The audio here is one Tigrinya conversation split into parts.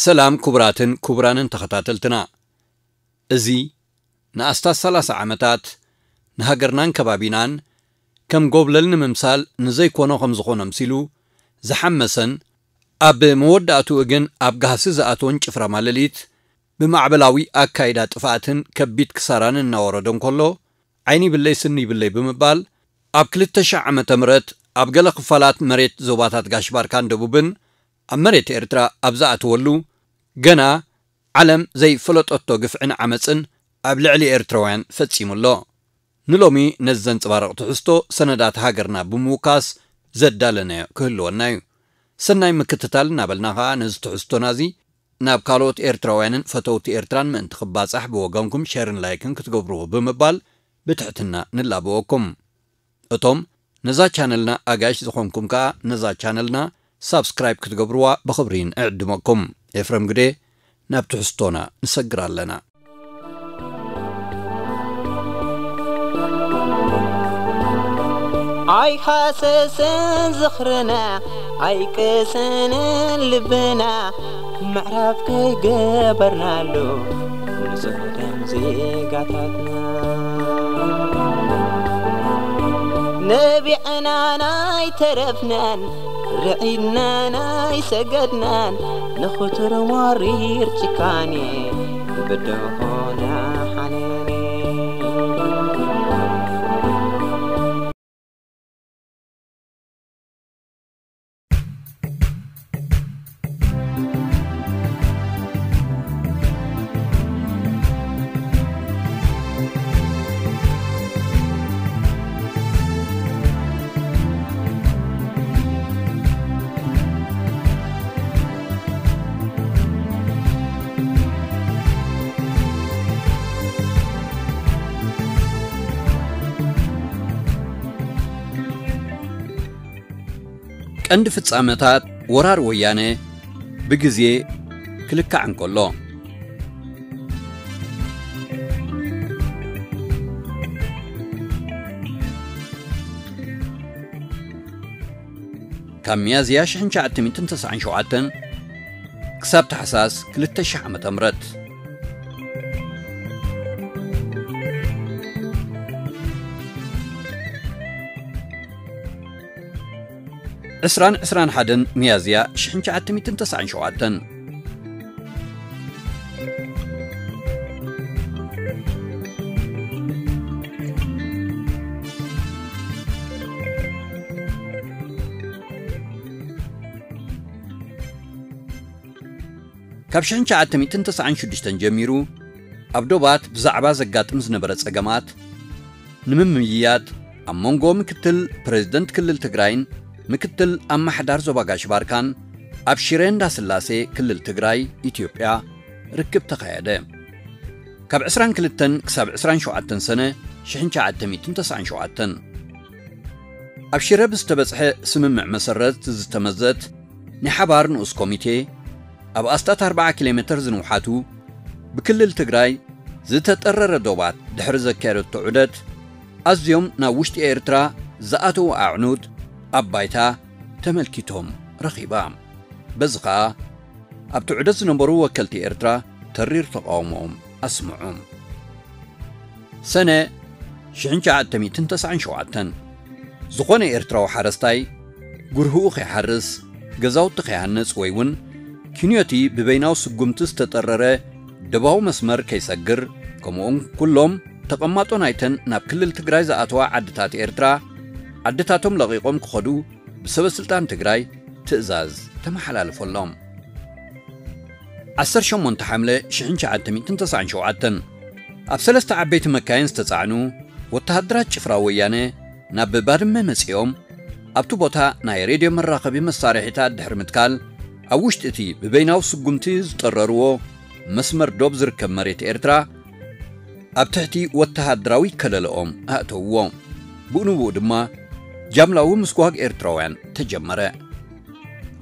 ሰላም ክቡራትን ክቡራንን ተኸታተልትና። እዚ ንኣስታት ሰላሳ ዓመታት ንሃገርናን ከባቢናን ከም ጎብለል ንምምሳል ንዘይኮኖ ከም ዝኾኖ ኣምሲሉ ዝሓመሰን ኣብ መወዳእትኡ ግን ኣብ ጋህሲ ዝኣተወን ጭፍራ ማለሊት ብማዕበላዊ ኣካይዳ ጥፍኣትን ከቢድ ክሳራን እናወረዶ እንከሎ ዓይኒ ይብለይ ስኒ ይብለይ ብምባል ኣብ ክልተ ሺሕ ዓመተ ምህረት ኣብ ገለ ክፋላት መሬት ዞባታት ጋሽ ባርካን ደቡብን ኣብ መሬት ኤርትራ ኣብ ዝኣተወሉ ገና ዓለም ዘይፈለጠቶ ግፍዕን ዓመጽን ኣብ ልዕሊ ኤርትራውያን ፈጺሙ ኣሎ። ንሎሚ ነዚ ዘንጸባርቕ ትሕዝቶ ሰነዳት ሃገርና ብምውካስ ዘዳለናዮ ክህልወና እዩ። ሰናይ ምክትታል እናበልና ኸኣ ነዚ ትሕዝቶና እዚ ናብ ካልኦት ኤርትራውያንን ፈተውቲ ኤርትራን ምእንቲ ክባጻሕ ብወገንኩም ሸርን ላይክን ክትገብርዎ ብምባል ብትሕትና ንላበወኩም። እቶም ነዛ ቻነልና ኣጋይሽ ዝኾንኩም ከኣ ነዛ ቻነልና ሳብስክራይብ ክትገብርዋ ብኽብሪ ንዕድመኩም። ኤፍረም ግደ ናብ ትሕዝቶና ንሰግር ኣለና። ኣይሓሰስን ዝኽርና ኣይቅስንን ልብና ምዕራፍ ከይገበርናሉ ንጹህ ደም ዜጋታትና ነቢዕናን ኣይተረፍናን ርዒድናን ኣይሰገድናን ንኽቱር መሪር ጭካኔ ብድሆና ሓኔኔ ቀንዲ ፍጻመታት ወራር ወያነ ብግዜ ክልካዕ እንከሎ፣ ካብ ሚያዝያ ሽሕን ትሽዓተ ሚእትን ተስዓን ሸውዓተን ክሳብ ታሕሳስ ክልተ ሺሕ ዓመተ ምህረት። ዕስራን ዕስራን ሓደን ሚያዝያ ሽሕን ትሽዓተ ሚእትን ተስዓን ሸውዓተን። ካብ ሽሕን ትሽዓተ ሚእትን ተስዓን ሽዱሽተን ጀሚሩ ኣብ ዶባት ብዛዕባ ዘጋጥም ዝነበረ ጸገማት ንምምይያጥ ኣብ መንጎ ምክትል ፕሬዝደንት ክልል ትግራይን ምክትል ኣማሕዳር ዞባ ጋሽ ባርካን ኣብ ሽረ እንዳስላሴ ክልል ትግራይ ኢትዮጵያ ርክብ ተኻየደ። ካብ ዕስራን ክልተን ክሳብ ዕስራን ሸውዓተን ሰነ ሽሕን ትሽዓተ ሚእትን ተስዓን ሸውዓተን ኣብ ሽረ ብዝተበጽሐ ስምምዕ መሰረት ዝተመዘት ናይ ሓባር ንኡስ ኮሚቴ ኣብ ኣስታት ኣርብዓ ኪሎ ሜተር ዝንውሓቱ ብክልል ትግራይ ዝተጠረረ ዶባት ድሕሪ ዘካየደቶ ዑደት ኣዝዮም ናብ ውሽጢ ኤርትራ ዝኣተዉ ኣዕኑድ ኣብ ባይታ ተመልኪቶም ረኺባ። በዚ ኸኣ ኣብቲ ዑደት ዝነበሩ ወከልቲ ኤርትራ ተሪር ተቓውሞኦም ኣስምዑ። ሰነ ሽሕን ትሽዓተ ሚእትን ተስዓን ሸውዓተን ዝኾነ ኤርትራዊ ሓረስታይ ጉርህኡ ከይሓርስ፣ ገዛውቲ ከይሃንጽ ወይ እውን ኪንዮቲ ብበይናዊ ስጉምቲ ዝተጠረረ ደባዊ መስመር ከይሰግር፣ ከምኡውን ኩሎም ተቐማጦ ናይተን ናብ ክልል ትግራይ ዝኣተዋ ዓድታት ኤርትራ ዓድታቶም ለቒቖም ክኸዱ ብሰበ ስልጣን ትግራይ ትእዛዝ ተመሓላልፈሎም። ዓሰርተ ሸሞንተ ሓምለ ሽሕን ትሽዓተ ሚእትን ተስዓን ሸውዓተን ኣብ ሰለስተ ዓበይቲ መካይን ዝተጻዕኑ ወተሃደራት ጭፍራ ወያነ ናብ ባድመ መጺኦም ኣብቲ ቦታ ናይ ሬድዮ መራኸቢ መሳርሒታት ድሕሪ ምትካል ኣብ ውሽጢ እቲ ብበይናዊ ስጉምቲ ዝጠረርዎ መስመር ዶብ ዝርከብ መሬት ኤርትራ ኣብ ትሕቲ ወተሃደራዊ ከለለኦም ኣእተውዎ። ብኡ ንብኡ ድማ ጃምላዊ ምስጓግ ኤርትራውያን ተጀመረ።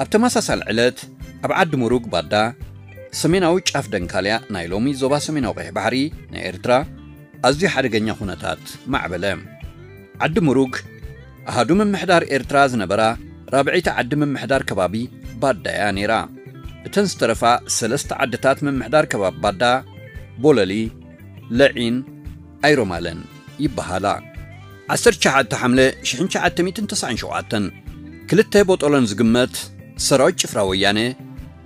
ኣብ ተመሳሳሊ ዕለት ኣብ ዓዲ ሙሩግ ባዳ ሰሜናዊ ጫፍ ደንካልያ ናይ ሎሚ ዞባ ሰሜናዊ ቀይሕ ባሕሪ ናይ ኤርትራ ኣዝዩ ሓደገኛ ኩነታት ማዕበለ። ዓዲ ሙሩግ ኣሃዱ ምምሕዳር ኤርትራ ዝነበራ ራብዐይቲ ዓዲ ምምሕዳር ከባቢ ባዳ እያ ነይራ። እተን ዝተረፋ ሰለስተ ዓድታት ምምሕዳር ከባቢ ባዳ፣ ቦለሊ፣ ለዒን ኣይሮማለን ይበሃላ። ዓሰርተ ትሽዓተ ሓምለ ሽሕን ትሽዓተ ሚእትን ተስዓን ሸውዓተን ክልተ ቦጦሎን ዝግመት ሰራዊት ጭፍራ ወያነ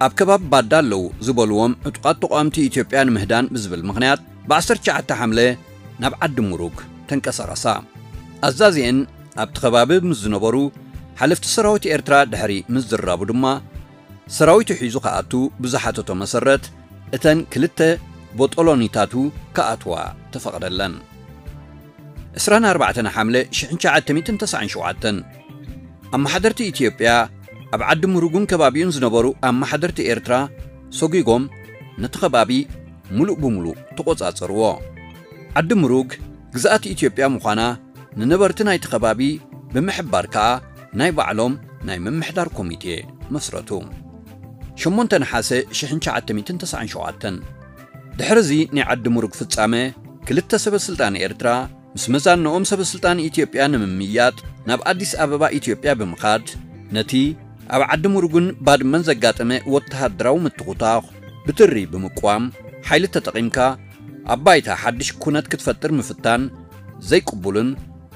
ኣብ ከባቢ ባዳ ኣለዉ ዝበልዎም ዕጡቓት ተቓወምቲ ኢትዮጵያ ንምህዳን ብዝብል ምኽንያት ብ ዓሰርተ ትሽዓተ ሓምለ ናብ ዓዲ ምሩግ ተንቀሳቐሳ። ኣዛዚኤን ኣብቲ ከባቢ ምስ ዝነበሩ ሓለፍቲ ሰራዊት ኤርትራ ድሕሪ ምዝራቡ ድማ ሰራዊቱ ሒዙ ክኣቱ ብዝሓተቶ መሰረት እተን ክልተ ቦጦሎኒታቱ ክኣትዋ ተፈቕደለን። ዕስራን ኣርባዕተን ሓምለ ሽሕን ትሽዓተ ሚእትን ተስዓን ሸውዓተን ኣመሓደርቲ ኢትዮጵያ ኣብ ዓዲ ምሩግን ከባቢኡን ዝነበሩ ኣመሓደርቲ ኤርትራ ሰጒጎም ነቲ ከባቢ ምሉእ ብምሉእ ተቖጻጸርዎ። ዓዲ ምሩግ ግዝኣት ኢትዮጵያ ምዃና ንነበርቲ ናይቲ ከባቢ ብምሕባር ከኣ ናይ ባዕሎም ናይ ምምሕዳር ኮሚቴ መስረቱ። ሸሞንተ ነሓሰ ሽሕን ትሽዓተ ሚእትን ተስዓን ሸውዓተን ድሕሪ እዚ ናይ ዓዲ ምሩግ ፍጻመ ክልተ ሰበ ስልጣን ኤርትራ ምስ መዛንኦም ሰበ ስልጣን ኢትዮጵያ ንምምይያጥ ናብ ኣዲስ ኣበባ ኢትዮጵያ ብምኻድ ነቲ ኣብ ዓዲ ምሩግን ባድመን ዘጋጠመ ወተሃደራዊ ምትኹታኽ ብትሪ ብምቋም ሓይሊ ተጠቒምካ ኣብ ባይታ ሓድሽ ኩነት ክትፈጥር ምፍታን ዘይቅቡልን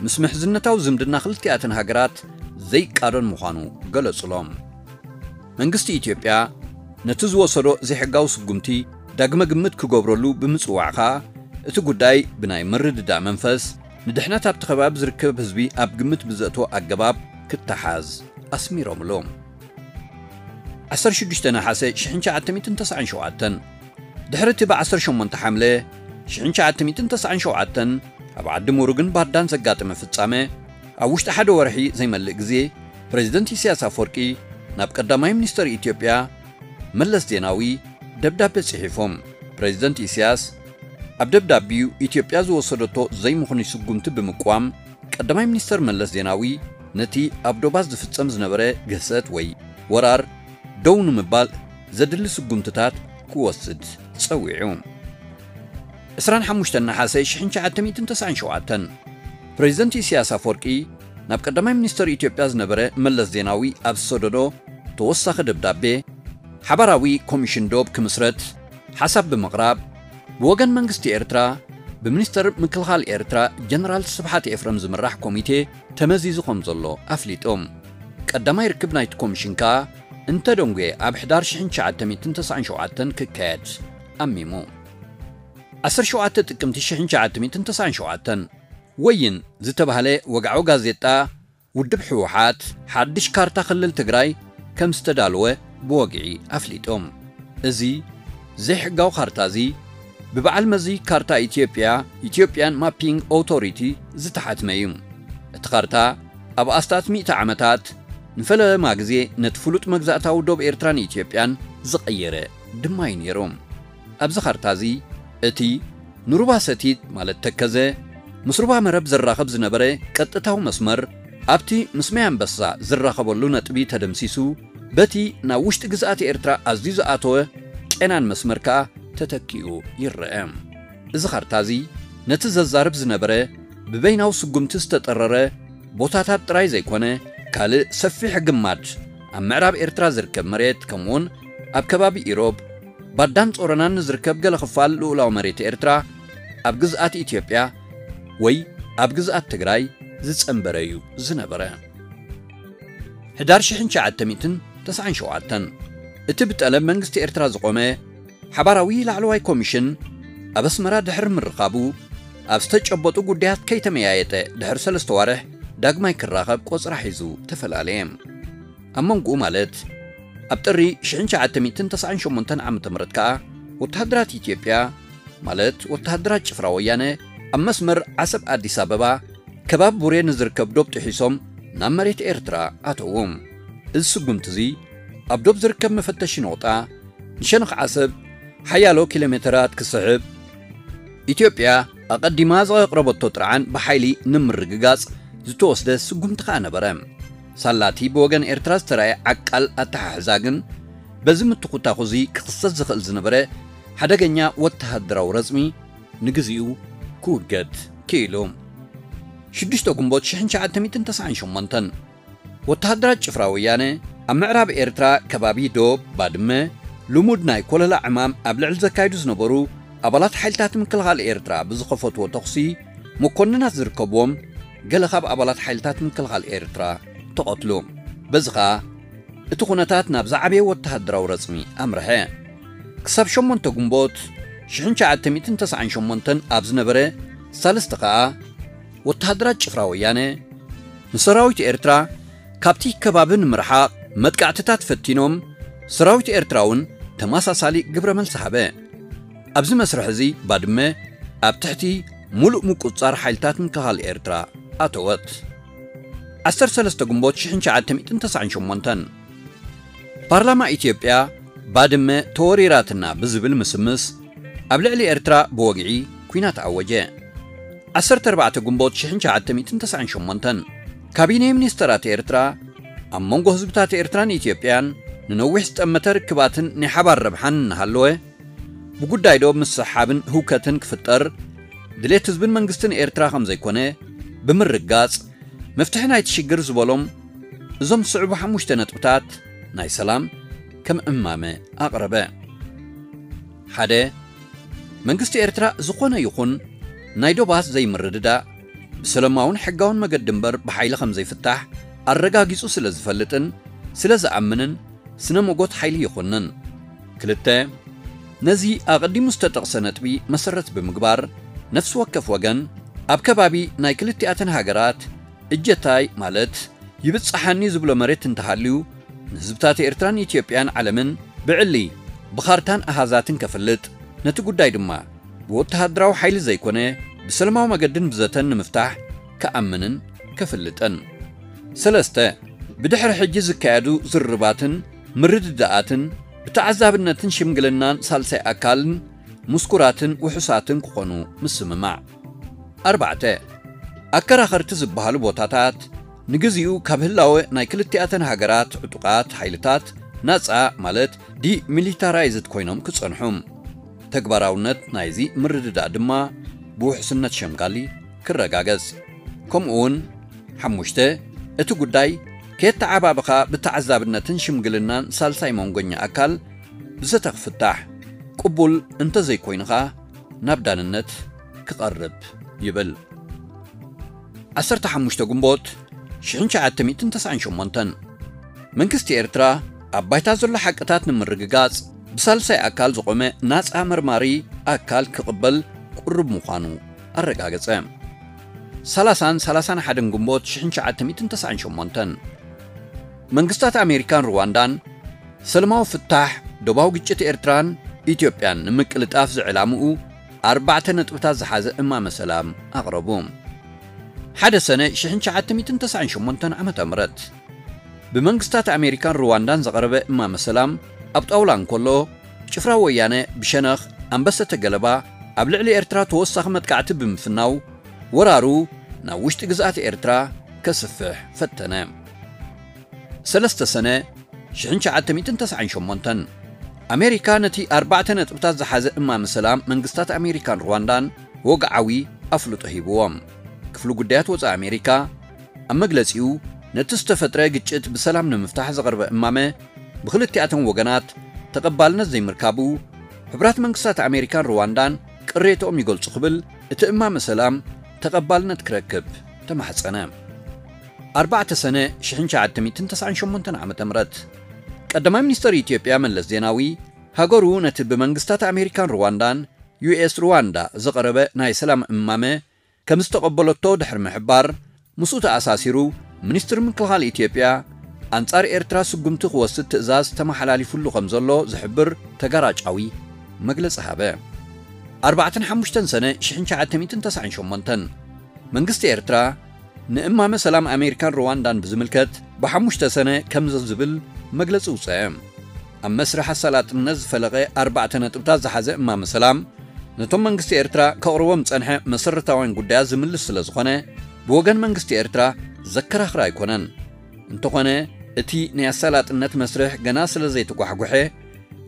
ምስ ምሕዝነታዊ ዝምድና ክልቲኣተን ሃገራት ዘይቃዶን ምዃኑ ገለጹሎም። መንግስቲ ኢትዮጵያ ነቲ ዝወሰዶ ዘይሕጋዊ ስጉምቲ ዳግመ ግምት ክገብረሉ ብምጽዋዕ ከኣ እቲ ጉዳይ ብናይ ምርድዳእ መንፈስ ንድሕነት ኣብቲ ከባቢ ዝርከብ ህዝቢ ኣብ ግምት ብዘእትዎ ኣገባብ ክተሓዝ ኣስሚሮምሉ። ዓሰርተ ሽዱሽተ ነሓሰ ሽሕን ትሽዓተ ሚእትን ተስዓን ሸውዓተን ድሕሪ እቲ ብ ዓሰርተ ሸሞንተ ሓምለ ሽሕን ትሽዓተ ሚእትን ተስዓን ሸውዓተን ኣብ ዓዲ ምሩግን ባዳን ዘጋጠመ ፍጻመ ኣብ ውሽጢ ሓደ ወርሒ ዘይመልእ ግዜ ፕሬዚደንት ኢሳያስ ኣፈወርቂ ናብ ቀዳማይ ሚኒስተር ኢትዮጵያ መለስ ዜናዊ ደብዳቤ ጽሒፎም። ፕሬዚደንት ኢሳያስ ኣብ ደብዳቤኡ ኢትዮጵያ ዝወሰደቶ ዘይምኽኑይ ስጉምቲ ብምቋም ቀዳማይ ሚኒስተር መለስ ዜናዊ ነቲ ኣብ ዶባት ዝፍጸም ዝነበረ ግህሰት ወይ ወራር ደው ንምባል ዘድሊ ስጉምትታት ክወስድ ጸዊዑ። ዕስራን ሓሙሽተን ነሓሰ ሽሕን ትሽዓተ ሚእትን ተስዓን ሸውዓተን ፕሬዚደንት ኢሳያስ ኣፈወርቂ ናብ ቀዳማይ ሚኒስተር ኢትዮጵያ ዝነበረ መለስ ዜናዊ ኣብ ዝሰደዶ ተወሳኺ ደብዳቤ ሓባራዊ ኮሚሽን ዶብ ክምስረት ሓሳብ ብምቕራብ ብወገን መንግስቲ ኤርትራ ብሚኒስተር ምክልኻል ኤርትራ ጀነራል ስብሓት ኤፍረም ዝምራሕ ኮሚቴ ተመዚዙ ከም ዘሎ ኣፍሊጡ። ቀዳማይ ርክብ ናይቲ ኮሚሽን ከኣ እንተደንጉየ ኣብ ሕዳር ሽሕን ትሽዓተ ሚእትን ተስዓን ሸውዓተን ክካየድ ኣሚሙ። ዓሰርተ ሸውዓተ ጥቅምቲ ሽሕን ትሽዓተ ሚእትን ተስዓን ሸውዓተን ወይን ዝተባህለ ወግዓዊ ጋዜጣ ውድብ ህወሓት ሓድሽ ካርታ ክልል ትግራይ ከም ዝተዳለወ ብወግዒ ኣፍሊጡ። እዚ ዘይሕጋዊ ካርታ እዚ ብበዓል መዚ ካርታ ኢትዮጵያ፣ ኢትዮጵያን ማፒንግ ኦቶሪቲ፣ ዝተሓትመ እዩ። እቲ ካርታ ኣብ ኣስታት ሚእቲ ዓመታት ንፈለማ ግዜ ነቲ ፍሉጥ መግዛእታዊ ዶብ ኤርትራን ኢትዮጵያን ዝቐየረ ድማ እዩ ነይሩ። ኣብዚ ካርታ እዚ እቲ ንሩባ ሰቲት ማለት ተከዘ ምስ ሩባ መረብ ዘራኽብ ዝነበረ ቀጥታዊ መስመር ኣብቲ ምስ ማይ ኣንበሳ ዝራኸበሉ ነጥቢ ተደምሲሱ በቲ ናብ ውሽጢ ግዝኣት ኤርትራ ኣዝዩ ዝኣተወ ቄናን መስመር ከኣ ተተኪኡ ይረአ። እዚ ካርታ እዚ ነቲ ዘዛርብ ዝነበረ ብበይናዊ ስጉምቲ ዝተጠረረ ቦታታት ጥራይ ዘይኮነ ካልእ ሰፊሕ ግማድ ኣብ ምዕራብ ኤርትራ ዝርከብ መሬት ከምኡውን ኣብ ከባቢ ኢሮብ ባዳን ጾረናን ንዝርከብ ገለ ክፋል ልኡላዊ መሬት ኤርትራ ኣብ ግዝኣት ኢትዮጵያ ወይ ኣብ ግዝኣት ትግራይ ዝጸንበረ እዩ ዝነበረ። ሕዳር ሽሕን ትሽዓተ ሚእትን ተስዓን ሸውዓተን እቲ ብጠለብ መንግስቲ ኤርትራ ዝቖመ ሓባራዊ ላዕለዋይ ኮሚሽን ኣብ ኣስመራ ድሕሪ ምርኻቡ ኣብ ዝተጨበጡ ጉዳያት ከይተመያየጠ ድሕሪ ሰለስተ ዋርሕ ዳግማይ ክራኸብ ቆጽራ ሒዙ ተፈላለየ። ኣብ መንጎኡ ማለት ኣብ ጥሪ ሽሕን ትሽዓተ ሚእትን ተስዓን ሸሞንተን ዓመተ ምህረት ከኣ ወተሃደራት ኢትዮጵያ ማለት ወተሃደራት ጭፍራ ወያነ ኣብ መስመር ዓሰብ ኣዲስ ኣበባ ከባቢ ቡሬ ንዝርከብ ዶብ ጥሒሶም ናብ መሬት ኤርትራ ኣተዉ። እዚ ስጉምቲ እዚ ኣብ ዶብ ዝርከብ መፈተሺ ነቑጣ ንሸነኽ ዓሰብ ሓያሎ ኪሎ ሜተራት ክስሕብ ኢትዮጵያ ኣቐዲማ ዘቕረበቶ ጥርዓን ብሓይሊ ንምርግጋጽ ዝተወስደ ስጉምቲ ከኣ ነበረ። ሳላቲ ብወገን ኤርትራ ዝተራእየ ዓቃል ኣተሓሕዛ ግን በዚ ምትኹታኹ እዚ ክኽሰት ዝኽእል ዝነበረ ሓደገኛ ወተሃደራዊ ረጽሚ ንግዚኡ ክውገድ ክኢሉ። ሽዱሽተ ግንቦት ሽሕን ትሽዓተ ሚእትን ተስዓን ሸሞንተን ወተሃደራት ጭፍራ ወያነ ኣብ ምዕራብ ኤርትራ ከባቢ ዶብ ባድመ ልሙድ ናይ ኮለላ ዕማም ኣብ ልዕሊ ዘካይዱ ዝነበሩ ኣባላት ሓይልታት ምክልኻል ኤርትራ ብዝኸፈትዎ ተኹሲ፣ መኮንናት ዝርከብዎም ገለ ካብ ኣባላት ሓይልታት ምክልኻል ኤርትራ ተቐትሉ። በዚ ኸኣ እቲ ኩነታት ናብ ዝዓበየ ወተሃደራዊ ረጽሚ ኣምርሐ። ክሳብ ሸሞንተ ግንቦት ሽሕን ትሽዓተ ሚእትን ተስዓን ሸሞንተን ኣብ ዝነበረ ሳልስቲ ኸኣ፣ ወተሃደራት ጭፍራ ወያነ ንሰራዊት ኤርትራ ካብቲ ከባቢ ንምርሓቕ መጥቃዕትታት ፈቲኖም፣ ሰራዊት ኤርትራ እውን ተመሳሳሊ ግብረ መልሲ ሃበ። ኣብዚ መስርሕ እዚ ባድመ ኣብ ትሕቲ ሙሉእ ምቁጽጻር ሓይልታት ምክልኻል ኤርትራ ኣተወት። ዓሰርተ ሰለስተ ግንቦት ሽሕን ትሽዓተ ሚእትን ተስዓን ሸሞንተን፣ ፓርላማ ኢትዮጵያ ባድመ ተወሪራትና ብዝብል ምስምስ ኣብ ልዕሊ ኤርትራ ብወግዒ ኲናት ኣወጀ። ዓሰርተ ኣርባዕተ ግንቦት ሽሕን ትሽዓተ ሚእትን ተስዓን ሸሞንተን፣ ካቢኔ ሚኒስተራት ኤርትራ ኣብ መንጎ ህዝብታት ኤርትራን ኢትዮጵያን ንነዊሕ ዝጠመተ ርክባትን ናይ ሓባር ረብሓን እናሃለወ፣ ብጉዳይ ዶብ ምስሕሓብን ህውከትን ክፍጠር ድሌት ህዝብን መንግስትን ኤርትራ ከም ዘይኮነ ብምርጋጽ፣ መፍትሒ ናይቲ ሽግር ዝበሎም እዞም ዝስዕቡ ሓሙሽተ ነጥብታት ናይ ሰላም ከም እማመ ኣቕረበ። ሓደ፣ መንግስቲ ኤርትራ ዝኾነ ይኹን ናይ ዶባት ዘይምርድዳእ ብሰለማውን ሕጋውን መገዲ እምበር ብሓይሊ ከም ዘይፍታሕ ኣረጋጊጹ ስለ ዝፈልጥን ስለ ዝኣምንን ስነ መጎት ሓይሊ ይኹንን። ክልተ፣ ነዚ ኣቐዲሙ ዝተጠቕሰ ነጥቢ መሰረት ብምግባር፣ ነፍሲ ወከፍ ወገን ኣብ ከባቢ ናይ ክልቲኣተን ሃገራት እጀታይ፣ ማለት ይብጽሓኒ ዝብሎ መሬት እንተሃልዩ፣ ንህዝብታት ኤርትራን ኢትዮጵያን ዓለምን ብዕሊ ብኻርታን ኣሃዛትን ከፍልጥ፣ ነቲ ጉዳይ ድማ ብወተሃደራዊ ሓይሊ ዘይኮነ ብሰለማዊ መገድን ብዘተን ንምፍታሕ ክኣምንን ከፍልጥን። ሰለስተ፣ ብድሕሪ ሕጂ ዝካየዱ ዝርርባትን ምርድዳኣትን ብተዓዛብነትን ሽምግልናን ሳልሳይ ኣካልን ምስኩራትን ውሑሳትን ክኾኑ ምስምማዕ። ኣርባዕተ፣ ኣከራኸርቲ ዝበሃሉ ቦታታት ንግዚኡ ካብ ህላወ ናይ ክልቲኣተን ሃገራት ዕጡቓት ሓይልታት ናጻ፣ ማለት ዲሚሊታራይዝድ ኮይኖም ክጸንሑ። ተግባራውነት ናይዚ ምርድዳእ ድማ ብውሕስነት ሸምጋሊ ክረጋገጽ። ከምኡውን ሓሙሽተ፣ እቲ ጉዳይ ከየተዓባበኻ ብተዓዛብነትን ሽምግልናን ሳልሳይ መንጎኛ ኣካል ብዘተ ክፍታሕ፣ ቅቡል እንተዘይኮይኑ ኸኣ ናብ ዳንነት ክቐርብ ይብል። ዓሰርተ ሓሙሽተ ግንቦት ሽሕን ትሽዓተ ሚእትን ተስዓን ሸሞንተን፣ መንግስቲ ኤርትራ ኣብ ባይታ ዘሎ ሓቅታት ንምርግጋጽ ብሳልሳይ ኣካል ዝቖመ ናጻ መርማሪ ኣካል ክቕበል ቅሩብ ምዃኑ ኣረጋገጸ። ሰላሳን ሰላሳን ሓደን ግንቦት ሽሕን ትሽዓተ ሚእትን ተስዓን ሸሞንተን፣ መንግስታት ኣሜሪካን ሩዋንዳን ሰለማዊ ፍታሕ ዶባዊ ግጭት ኤርትራን ኢትዮጵያን ንምቅልጣፍ ዝዕላምኡ ኣርባዕተ ነጥብታት ዝሓዘ እማመ ሰላም ኣቕረቡ። ሓደ ሰነ ሽሕን ትሽዓተ ሚእትን ተስዓን ሸሞንተን ዓመተ ምህረት፣ ብመንግስታት ኣሜሪካን ሩዋንዳን ዝቐረበ እማመ ሰላም ኣብ ጣውላ እንከሎ፣ ጭፍራ ወያነ ብሸነኽ ኣንበሰተ ገለባ ኣብ ልዕሊ ኤርትራ ተወሳኺ መጥቃዕቲ ብምፍናው፣ ወራሩ ናብ ውሽጢ ግዝኣት ኤርትራ ከስፍሕ ፈተነ። ሰለስተ ሰነ ሽሕን ትሽዓተ ሚእትን ተስዓን ሸሞንተን፣ ኣሜሪካ ነቲ ኣርባዕተ ነጥብታት ዝሓዘ እማመ ሰላም መንግስታት ኣሜሪካን ሩዋንዳን ወግዓዊ ኣፍልጦ ሂብዎም። ክፍሊ ጉዳያት ወጻኢ ኣሜሪካ ኣብ መግለጺኡ፣ ነቲ ዝተፈጥረ ግጭት ብሰላም ንምፍታሕ ዝቐርበ እማመ ብኽልቲኣተን ወገናት ተቐባልነት ዘይምርካቡ፣ ሕቡራት መንግስታት ኣሜሪካን ሩዋንዳን ቅሬትኦም ይገልጹ ክብል እቲ እማመ ሰላም ተቐባልነት ክረክብ ተማሕጸነ። ኣርባዕተ ሰነ ሽሕን ትሽዓተ ሚእትን ተስዓን ሸሞንተን ዓመተ ምህረት፣ ቀዳማይ ሚኒስተር ኢትዮጵያ መለስ ዜናዊ፣ ሃገሩ ነቲ ብመንግስታት ኣሜሪካን ሩዋንዳን፣ ዩ ኤስ ሩዋንዳ፣ ዝቐረበ ናይ ሰላም እማመ ከም ዝተቐበለቶ ድሕሪ ምሕባር፣ ምስኡ ተኣሳሲሩ ሚኒስትሪ ምክልኻል ኢትዮጵያ ኣንጻር ኤርትራ ስጉምቲ ክወስድ ትእዛዝ ተመሓላሊፉሉ ከም ዘሎ ዝሕብር ተጋራጫዊ መግለጺ ሃበ። ኣርባዕተን ሓሙሽተን ሰነ ሽሕን ትሽዓተ ሚእትን ተስዓን ሸሞንተን፣ መንግስቲ ኤርትራ ንእማመ ሰላም ኣሜሪካን ሩዋንዳን ብዝምልከት ብሓሙሽተ ሰነ ከምዚ ዝብል መግለጺ ውጸአ። ኣብ መስርሕ ኣሳላጥነት ዝፈለቐ ኣርባዕተ ነጥብታት ዝሓዘ እማመ ሰላም፣ ነቶም መንግስቲ ኤርትራ ከቕርቦም ዝጸንሐ መሰረታውያን ጉዳያት ዝምልስ ስለ ዝኾነ፣ ብወገን መንግስቲ ኤርትራ ዘከራኽር ኣይኮነን። እንተኾነ፣ እቲ ናይ ኣሳላጥነት መስርሕ ገና ስለ ዘይተጓሕጉሐ፣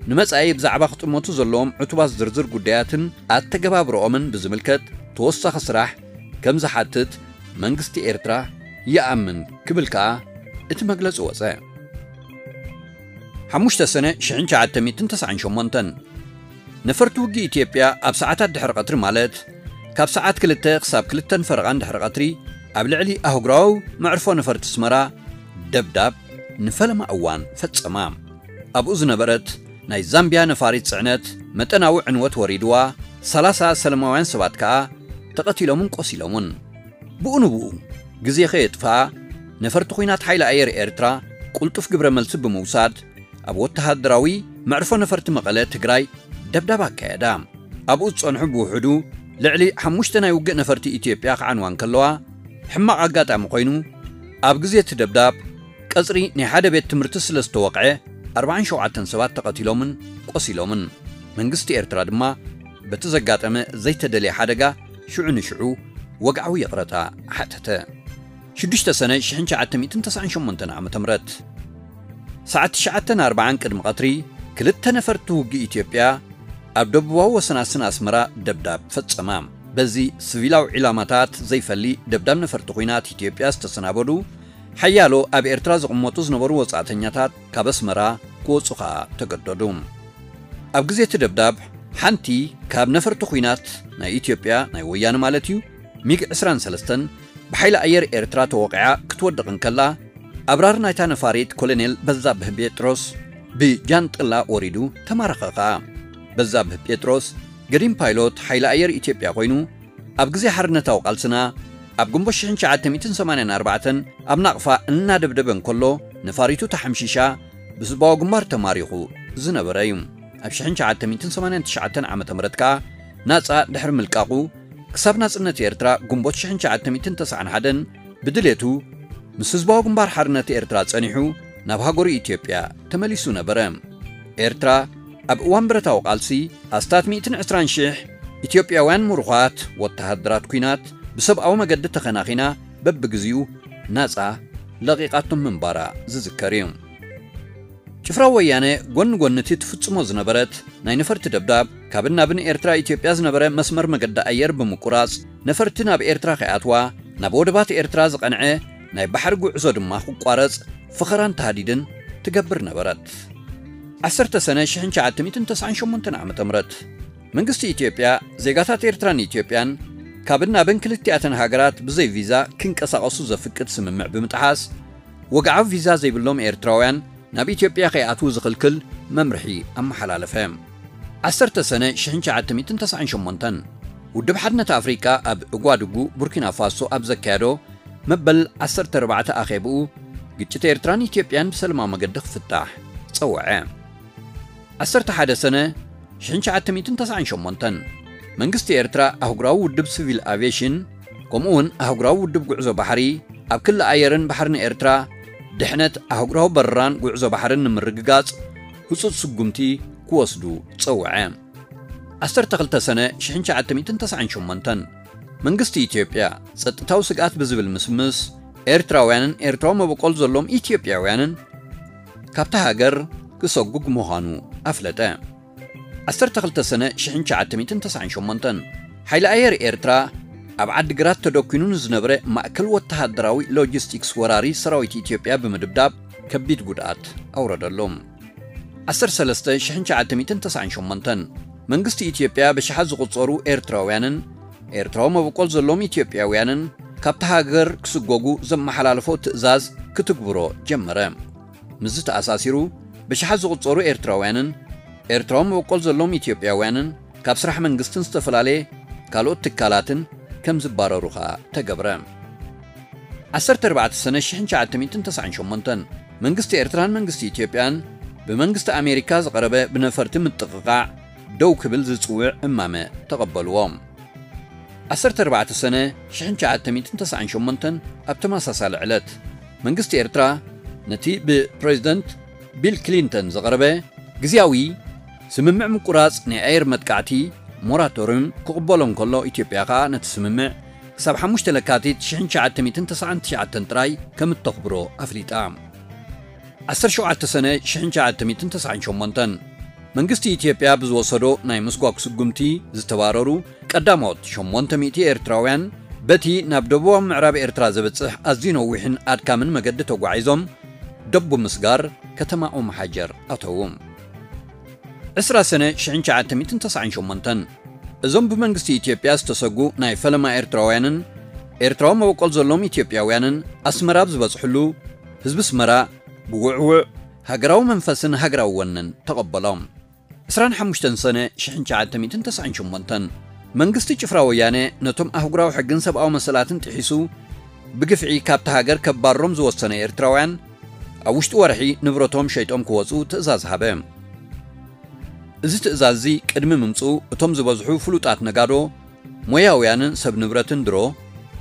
ንመጻኢ ብዛዕባ ክጥመቱ ዘለዎም ዕቱባት ዝርዝር ጉዳያትን ኣተገባብርኦምን ብዝምልከት ተወሳኺ ስራሕ ከም ዝሓትት መንግስቲ ኤርትራ ይኣምን ክብል ከኣ እቲ መግለጺ ወጸ። ሓሙሽተ ሰነ ሽሕን ትሽዓተ ሚእትን ተስዓን ሸሞንተን። ነፈርቲ ውግእ ኢትዮጵያ ኣብ ሰዓታት ድሕሪ ቀትሪ፣ ማለት ካብ ሰዓት ክልተ ክሳብ ክልተን ፈረቓን ድሕሪ ቀትሪ፣ ኣብ ልዕሊ ኣህጉራዊ መዕርፎ ነፈርቲ ኣስመራ ደብዳብ ንፈለማ እዋን ፈጸማ። ኣብኡ ዝነበረት ናይ ዛምቢያ ነፋሪት ጽዕነት መጠናዊ ዕንወት ወሪድዋ፣ ሰላሳ ሰላማውያን ሰባት ከኣ ተቐቲሎምን ቆሲሎምን። ብኡ ንብኡ ግዜ ከየጥፍኣ፣ ነፈርቲ ኲናት ሓይሊ ኣየር ኤርትራ ቅልጡፍ ግብረ መልሲ ብምውሳድ፣ ኣብ ወተሃደራዊ መዕርፎ ነፈርቲ መቐለ ትግራይ ደብዳብ ኣካየዳ። ኣብኡ ዝጸንሑ ብውሕዱ ልዕሊ ሓሙሽተ ናይ ውግእ ነፈርቲ ኢትዮጵያ ክዓንዋ እንከለዋ፣ ሕማቕ ኣጋጣሚ ኮይኑ፣ ኣብ ግዜ እቲ ደብዳብ ቀጽሪ ናይ ሓደ ቤት ትምህርቲ ስለ ዝተወቕዐ፣ ኣርባዓን ሸውዓተን ሰባት ተቐቲሎምን ቆሲሎምን። መንግስቲ ኤርትራ ድማ በቲ ዘጋጠመ ዘይተደልየ ሓደጋ ሽዑ ንሽዑ ወግዓዊ ይቕረታ ሓተተ። ሽዱሽተ ሰነ ሽሕን ትሽዓተ ሚእትን ተስዓን ሸሞንተን ዓመተ ምህረት። ሰዓት ትሽዓተን ኣርባዓን ቅድሚ ቀትሪ፣ ክልተ ነፈርቲ ውግእ ኢትዮጵያ ኣብ ደቡባዊ ወሰናስን ኣስመራ ደብዳብ ፈጸማ። በዚ ሲቪላዊ ዒላማታት ዘይፈሊ ደብዳብ ነፈርቲ ኲናት ኢትዮጵያ ዝተሰናበዱ ሓያሎ ኣብ ኤርትራ ዝቕመጡ ዝነበሩ ወጻእተኛታት ካብ ኣስመራ ክወጹ ኸኣ ተገደዱ። ኣብ ግዜ እቲ ደብዳብ፣ ሓንቲ ካብ ነፈርቲ ኲናት ናይ ኢትዮጵያ፣ ናይ ወያነ ማለት እዩ፣ ሚግ ዕስራን ሰለስተን ብሓይሊ ኣየር ኤርትራ ተወቒዓ ክትወድቕ እንከላ፣ ኣብራር ናይታ ነፋሪት ኮሎኔል በዛብህ ጴጥሮስ ብጃንጥላ ወሪዱ ተማረኸ ኸኣ። በዛብህ ጴጥሮስ ገዲም ፓይሎት ሓይሊ ኣየር ኢትዮጵያ ኮይኑ፣ ኣብ ግዜ ሓርነታዊ ቃልስና ኣብ ግንቦት ሽሕን ትሽዓተ ሚእትን ሰማንያን ኣርባዕተን ኣብ ናቕፋ እናደብደበ እንከሎ፣ ነፋሪቱ ተሓምሺሻ ብህዝባዊ ግንባር ተማሪኹ ዝነበረ እዩ። ኣብ ሽሕን ትሽዓተ ሚእትን ሰማንያን ትሽዓተን ዓመተ ምህረት ከኣ ናጻ ድሕሪ ምልቃቑ፣ ክሳብ ናጽነት ኤርትራ ግንቦት ሽሕን ትሽዓተ ሚእትን ተስዓን ሓደን ብድሌቱ ምስ ህዝባዊ ግንባር ሓርነት ኤርትራ ጸኒሑ ናብ ሃገሩ ኢትዮጵያ ተመሊሱ ነበረ። ኤርትራ ኣብ እዋን ብረታዊ ቃልሲ ኣስታት ሚእትን ዕስራን ሽሕ ኢትዮጵያውያን ምሩኻት ወተሃደራት ኲናት ብሰብኣዊ መገዲ ተኸናኺና በብግዜኡ ናጻ ለቒቓቶም ምንባራ ዝዝከር እዩ። ጭፍራ ወያነ ጎኒ ጎኒ እቲ ትፍጽሞ ዝነበረት ናይ ነፈርቲ ደብዳብ፣ ካብን ናብን ኤርትራ ኢትዮጵያ ዝነበረ መስመር መገዲ ኣየር ብምቁራጽ፣ ነፈርቲ ናብ ኤርትራ ከይኣትዋ፣ ናብ ወደባት ኤርትራ ዝቐንዐ ናይ ባሕሪ ጉዕዞ ድማ ክቋረጽ ፈኸራን ታህዲድን ትገብር ነበረት። ዓሰርተ ሰነ ሽሕን ትሽዓተ ሚእትን ተስዓን ሸሞንተን ዓመተ ምህረት። መንግስቲ ኢትዮጵያ፣ ዜጋታት ኤርትራን ኢትዮጵያን ካብን ናብን ክልቲኣተን ሃገራት ብዘይ ቪዛ ክንቀሳቐሱ ዘፍቅድ ስምምዕ ብምጥሓስ፣ ወግዓዊ ቪዛ ዘይብሎም ኤርትራውያን ናብ ኢትዮጵያ ከይኣትዉ ዝኽልክል መምርሒ ኣመሓላለፈ። ዓሰርተ ሰነ ሽሕን ትሽዓተ ሚእትን ተስዓን ሸሞንተን፣ ውድብ ሓድነት ኣፍሪቃ ኣብ እጓድጉ ቡርኪና ፋሶ ኣብ ዘካየዶ መበል ዓሰርተ ኣርባዕተ ኣኼብኡ፣ ግጭት ኤርትራን ኢትዮጵያን ብሰላማዊ መገዲ ክፍታሕ ጸውዐ። ዓሰርተ ሓደ ሰነ ሽሕን ትሽዓተ ሚእትን ተስዓን ሸሞንተን፣ መንግስቲ ኤርትራ ኣህጉራዊ ውድብ ሲቪል ኣቪዬሽን፣ ከምኡ እውን ኣህጉራዊ ውድብ ጉዕዞ ባሕሪ፣ ኣብ ክሊ ኣየርን ባሕርን ኤርትራ ድሕነት ኣህጉራዊ በረራን ጉዕዞ ባሕርን ንምርግጋጽ ህጹጽ ስጉምቲ ክወስዱ ጸውዐ። ዓሰርተ ክልተ ሰነ ሽሕን ትሽዓተ ሚእትን ተስዓን ሸሞንተን፣ መንግስቲ ኢትዮጵያ ጸጥታዊ ስግኣት ብዝብል ምስምስ፣ ኤርትራውያንን ኤርትራዊ መበቆል ዘለዎም ኢትዮጵያውያንን ካብታ ሃገር ክሰጉግ ምዃኑ ኣፍለጠ። ዓሰርተ ክልተ ሰነ ሽሕን ትሽዓተ ሚእትን ተስዓን ሸሞንተን፣ ሓይሊ ኣየር ኤርትራ ኣብ ዓዲግራት ተደኲኑ ንዝነበረ ማእከል ወተሃደራዊ ሎጂስቲክስ ወራሪ ሰራዊት ኢትዮጵያ ብምድብዳብ ከቢድ ጉድኣት ኣውረደሉ። ዓሰርተ ሰለስተ ሽሕን ትሽዓተ ሚእትን ተስዓን ሸሞንተን፣ መንግስቲ ኢትዮጵያ ብሽሓት ዝቑጸሩ ኤርትራውያንን ኤርትራዊ መበቆል ዘለዎም ኢትዮጵያውያንን ካብታ ሃገር ክስጎጉ ዘመሓላለፎ ትእዛዝ ክትግብሮ ጀመረ። ምስዚ ተኣሳሲሩ፣ ብሽሓት ዝቑጸሩ ኤርትራውያንን ኤርትራዊ መበቆል ዘለዎም ኢትዮጵያውያንን ካብ ስራሕ መንግስትን ዝተፈላለየ ካልኦት ትካላትን ከም ዝባረሩ ኸኣ ተገብረ። ዓሰርተ ኣርባዕተ ሰነ ሽሕን ትሽዓተ ሚእትን ተስዓን ሸሞንተን፣ መንግስቲ ኤርትራን መንግስቲ ኢትዮጵያን ብመንግስቲ ኣሜሪካ ዝቐረበ ብነፈርቲ ምጥቕቓዕ ደው ክብል ዝጽውዕ እማመ ተቐበልዎ። ዓሰርተ ኣርባዕተ ሰነ ሽሕን ትሽዓተ ሚእትን ተስዓን ሸሞንተን፣ ኣብ ተመሳሳሊ ዕለት፣ መንግስቲ ኤርትራ ነቲ ብፕሬዚደንት ቢል ክሊንተን ዝቐረበ ግዝያዊ ስምምዕ ምቁራጽ ናይ ኣየር መጥቃዕቲ ሞራቶርዩም ክቕበሎ እንከሎ፣ ኢትዮጵያ ከኣ ነቲ ስምምዕ ክሳብ ሓሙሽተ ለካቲት ሽሕን ትሽዓተ ሚእትን ተስዓን ትሽዓተን ጥራይ ከም እተኽብሮ ኣፍሊጣ። ዓሰርተ ሸውዓተ ሰነ ሽሕን ትሽዓተ ሚእትን ተስዓን ሸሞንተን፣ መንግስቲ ኢትዮጵያ ብዝወሰዶ ናይ ምስጓግ ስጉምቲ ዝተባረሩ ቀዳሞት ሸሞንተ ሚእቲ ኤርትራውያን፣ በቲ ናብ ደቡባዊ ምዕራብ ኤርትራ ዘብጽሕ ኣዝዩ ነዊሕን ኣድካምን መገዲ ተጓዒዞም፣ ደቡ ምስጋር ከተማ ኦም ሓጀር ኣተዉ። ዕስራ ሰነ ሽሕን ትሽዓተ ሚእትን ተስዓን ሸሞንተን፣ እዞም ብመንግስቲ ኢትዮጵያ ዝተሰጉ ናይ ፈለማ ኤርትራውያንን ኤርትራዊ መበቆል ዘለዎም ኢትዮጵያውያንን ኣስመራ ኣብ ዝበጽሕሉ፣ ህዝቢ ኣስመራ ብውዕውዕ ሃገራዊ መንፈስን ሃገራዊ ወንን ተቐበሎም። ዕስራን ሓሙሽተን ሰነ ሽሕን ትሽዓተ ሚእትን ተስዓን ሸሞንተን፣ መንግስቲ ጭፍራ ወያነ ነቶም ኣህጉራዊ ሕግን ሰብኣዊ መሰላትን ጥሒሱ ብግፍዒ ካብታ ሃገር ከባርሮም ዝወሰነ ኤርትራውያን ኣብ ውሽጢ ወርሒ ንብረቶም ሸይጦም ክወጹ ትእዛዝ ሃበ። እዚ ትእዛዝ እዚ ቅድሚ ምምጽኡ እቶም ዝበዝሑ ፍሉጣት ነጋዶ፣ ሞያውያንን ሰብ ንብረትን ድሮ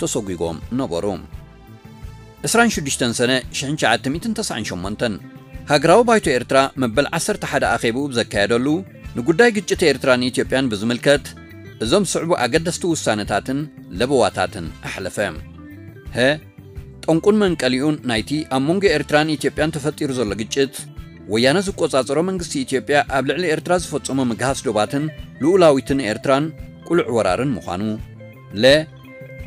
ተሰጒጎም ነበሩ። ዕስራን ሽዱሽተን ሰነ ሽሕን ትሽዓተ ሚእትን ተስዓን ሸሞንተን፣ ሃገራዊ ባይቶ ኤርትራ መበል ዓሰርተ ሓደ ኣኼብኡ ብዘካየደሉ፣ ንጉዳይ ግጭት ኤርትራን ኢትዮጵያን ብዝምልከት እዞም ዝስዕቡ ኣገደስቲ ውሳነታትን ለበዋታትን ኣሕለፈ። ሀ፣ ጠንቁን መንቀሊኡን ናይቲ ኣብ መንጎ ኤርትራን ኢትዮጵያን ተፈጢሩ ዘሎ ግጭት፣ ወያነ ዝቆጻጸሮ መንግስቲ ኢትዮጵያ ኣብ ልዕሊ ኤርትራ ዝፈጸሞ ምግሃስ ዶባትን ልኡላዊትን ኤርትራን ቅሉዕ ወራርን ምዃኑ። ለ፣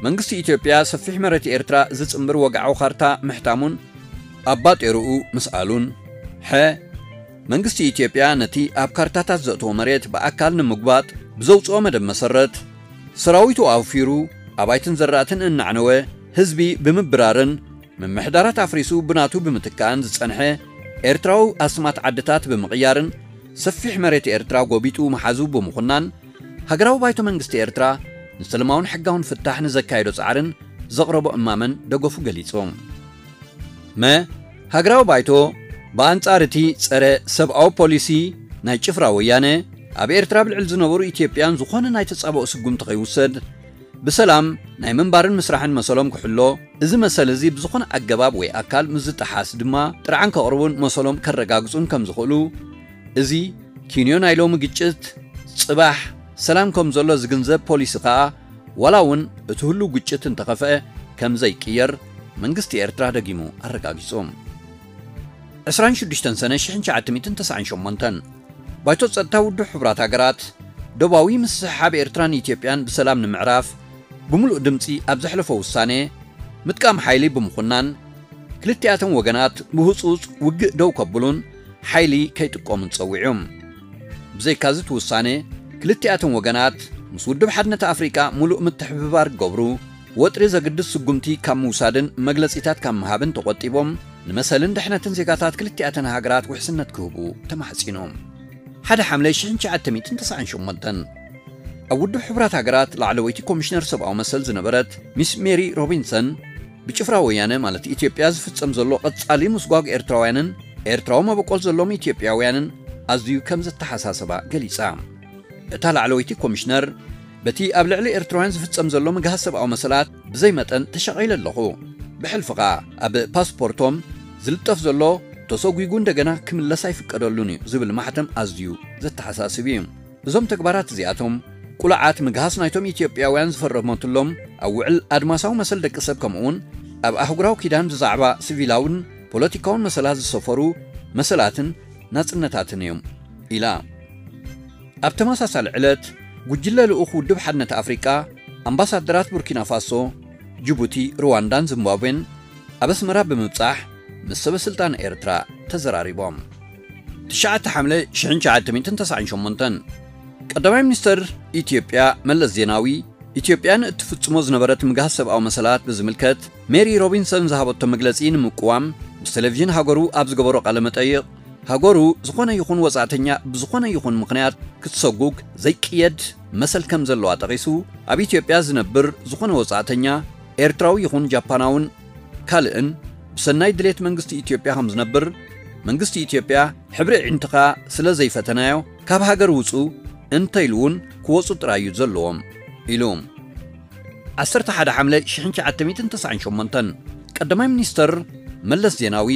መንግስቲ ኢትዮጵያ ሰፊሕ መሬት ኤርትራ ዝጽንብር ወግዓዊ ካርታ ምሕታሙን ኣባጤርኡ ምስኣሉን። ሐ፣ መንግስቲ ኢትዮጵያ ነቲ ኣብ ካርታታት ዘእተዎ መሬት ብኣካል ንምጉባጥ ብዘውጽኦ መደብ መሰረት፣ ሰራዊቱ ኣውፊሩ፣ ኣባይትን ዘራእትን እናዕነወ፣ ህዝቢ ብምብራርን ምምሕዳራት ኣፍሪሱ ብናቱ ብምትካእን ዝጸንሐ ኤርትራዊ ኣስማት ዓድታት ብምቕያርን ሰፊሕ መሬት ኤርትራ ጎቢጡ ምሓዙ ብምኹናን፣ ሃገራዊ ባይቶ መንግስቲ ኤርትራ ንሰላማውን ሕጋውን ፍታሕ ንዘካየዶ ጻዕርን ዘቕረቦ እማመን ደገፉ ገሊጹ። መ፣ ሃገራዊ ባይቶ ብኣንጻር እቲ ጸረ ሰብኣዊ ፖሊሲ ናይ ጭፍራ ወያነ፣ ኣብ ኤርትራ ኣብ ልዕሊ ዝነበሩ ኢትዮጵያን ዝኾነ ናይ ተጻብኦ ስጉምቲ ከይውሰድ፣ ብሰላም ናይ ምንባርን ምስራሕን መሰሎም ክሕሎ፣ እዚ መሰል እዚ ብዝኾነ ኣገባብ ወይ ኣካል ምስ ዝጠሓስ ድማ ጥርዓን ከቕርቡን መሰሎም ከረጋግጹን ከም ዝኽእሉ፣ እዚ ኪንዮ ናይ ሎሚ ግጭት፣ ጽባሕ ሰላም ከም ዘሎ ዝግንዘብ ፖሊሲ ከኣ፣ ዋላ እውን እቲ ህሉው ግጭት እንተኸፍአ ከም ዘይቅየር መንግስቲ ኤርትራ ደጊሙ ኣረጋጊጹ። ዕስራን ሽዱሽተን ሰነ ሽሕን ትሽዓተ ሚእትን ተስዓን ሸሞንተን፣ ባይቶ ጸጥታ ውድብ ሕቡራት ሃገራት፣ ዶባዊ ምስሕሓብ ኤርትራን ኢትዮጵያን ብሰላም ንምዕራፍ ብምሉእ ድምጺ ኣብ ዘሕለፎ ውሳኔ፣ ምጥቃም ሓይሊ ብምኹናን፣ ክልቲኣተን ወገናት ብህጹጽ ውግእ ደው ከብሉን ሓይሊ ከይጥቀሙን ጸዊዑ። ብዘይካዚ እቲ ውሳኔ፣ ክልቲኣተን ወገናት ምስ ውድብ ሓድነት ኣፍሪቃ ምሉእ ምትሕብባር ክገብሩ፣ ወጥሪ ዘግድስ ስጉምቲ ካብ ምውሳድን መግለጺታት ካብ ምሃብን ተቖጢቦም፣ ንመሰልን ድሕነትን ዜጋታት ክልቲኣተን ሃገራት ውሕስነት ክህቡ ተማሕጺኑ። ሓደ ሓምለ ሽሕን ትሽዓተ ሚእትን ተስዓን ሸሞንተን፣ ኣብ ውድብ ሕቡራት ሃገራት ላዕለወይቲ ኮሚሽነር ሰብኣዊ መሰል ዝነበረት ሚስ ሜሪ ሮቢንሰን፣ ብጭፍራ ወያነ ማለት ኢትዮጵያ ዝፍጸም ዘሎ ቀጻሊ ምስጓግ ኤርትራውያንን ኤርትራዊ መበቆል ዘለዎም ኢትዮጵያውያንን ኣዝዩ ከም ዘተሓሳሰባ ገሊጻ። እታ ላዕለወይቲ ኮሚሽነር፣ በቲ ኣብ ልዕሊ ኤርትራውያን ዝፍጸም ዘሎ ምግሃስ ሰብኣዊ መሰላት ብዘይ መጠን ተሸቒለ ኣለኹ። ብሕልፊ ኸኣ ኣብ ፓስፖርቶም ዝልጠፍ ዘሎ ተሰጒጉ እንደገና ክምለስ ኣይፍቀደሉን እዩ ዝብል ማሕተም ኣዝዩ ዘተሓሳስብ እዩ። እዞም ተግባራት እዚኣቶም፣ ቁሉዓት ምግሃስ ናይቶም ኢትዮጵያውያን ዝፈረመትሎም ኣብ ውዕል ኣድማሳዊ መሰል ደቂ ሰብ፣ ከምኡውን ኣብ ኣህጉራዊ ኪዳን ብዛዕባ ሲቪላውን ፖለቲካውን መሰላት ዝሰፈሩ መሰላትን ናጽነታትን እዮም ኢላ። ኣብ ተመሳሳሊ ዕለት፣ ጉጅለ ልኡኽ ውድብ ሓድነት ኣፍሪቃ፣ ኣምባሳደራት ቡርኪና ፋሶ፣ ጅቡቲ፣ ሩዋንዳን ዚምባብዌን ኣብ ኣስመራ ብምብጻሕ ምስ ሰበ ስልጣን ኤርትራ ተዘራሪቦም። ትሽዓተ ሓምለ ሽሕን ትሽዓተ ሚእትን ተስዓን ሸሞንተን፣ ቀዳማይ ሚኒስተር ኢትዮጵያ መለስ ዜናዊ፣ ኢትዮጵያ ንእትፍጽሞ ዝነበረት ምግሃስ ሰብኣዊ መሰላት ብዝምልከት ሜሪ ሮቢንሰን ዝሃበቶ መግለጺ ንምቅዋም ምስ ቴሌቪዥን ሃገሩ ኣብ ዝገበሮ ቃለ መጠይቕ፣ ሃገሩ ዝኾነ ይኹን ወጻእተኛ ብዝኾነ ይኹን ምኽንያት ክትሰጉግ ዘይቅየድ መሰል ከም ዘለዋ ጠቒሱ፣ ኣብ ኢትዮጵያ ዝነብር ዝኾነ ወጻእተኛ ኤርትራዊ ይኹን ጃፓናውን ካልእን ብሰናይ ድሌት መንግስቲ ኢትዮጵያ ከም ዝነብር፣ መንግስቲ ኢትዮጵያ ሕብሪ ኣዒንትኻ ስለ ዘይፈተናዮ ካብ ሃገር ውጹ እንተኢሉ እውን ክወጹ ጥራይ እዩ ዘለዎም ኢሉ። ዓሰርተ ሓደ ሓምለ ሽሕን ትሽዓተ ሚእትን ተስዓን ሸሞንተን፣ ቀዳማይ ሚኒስተር መለስ ዜናዊ፣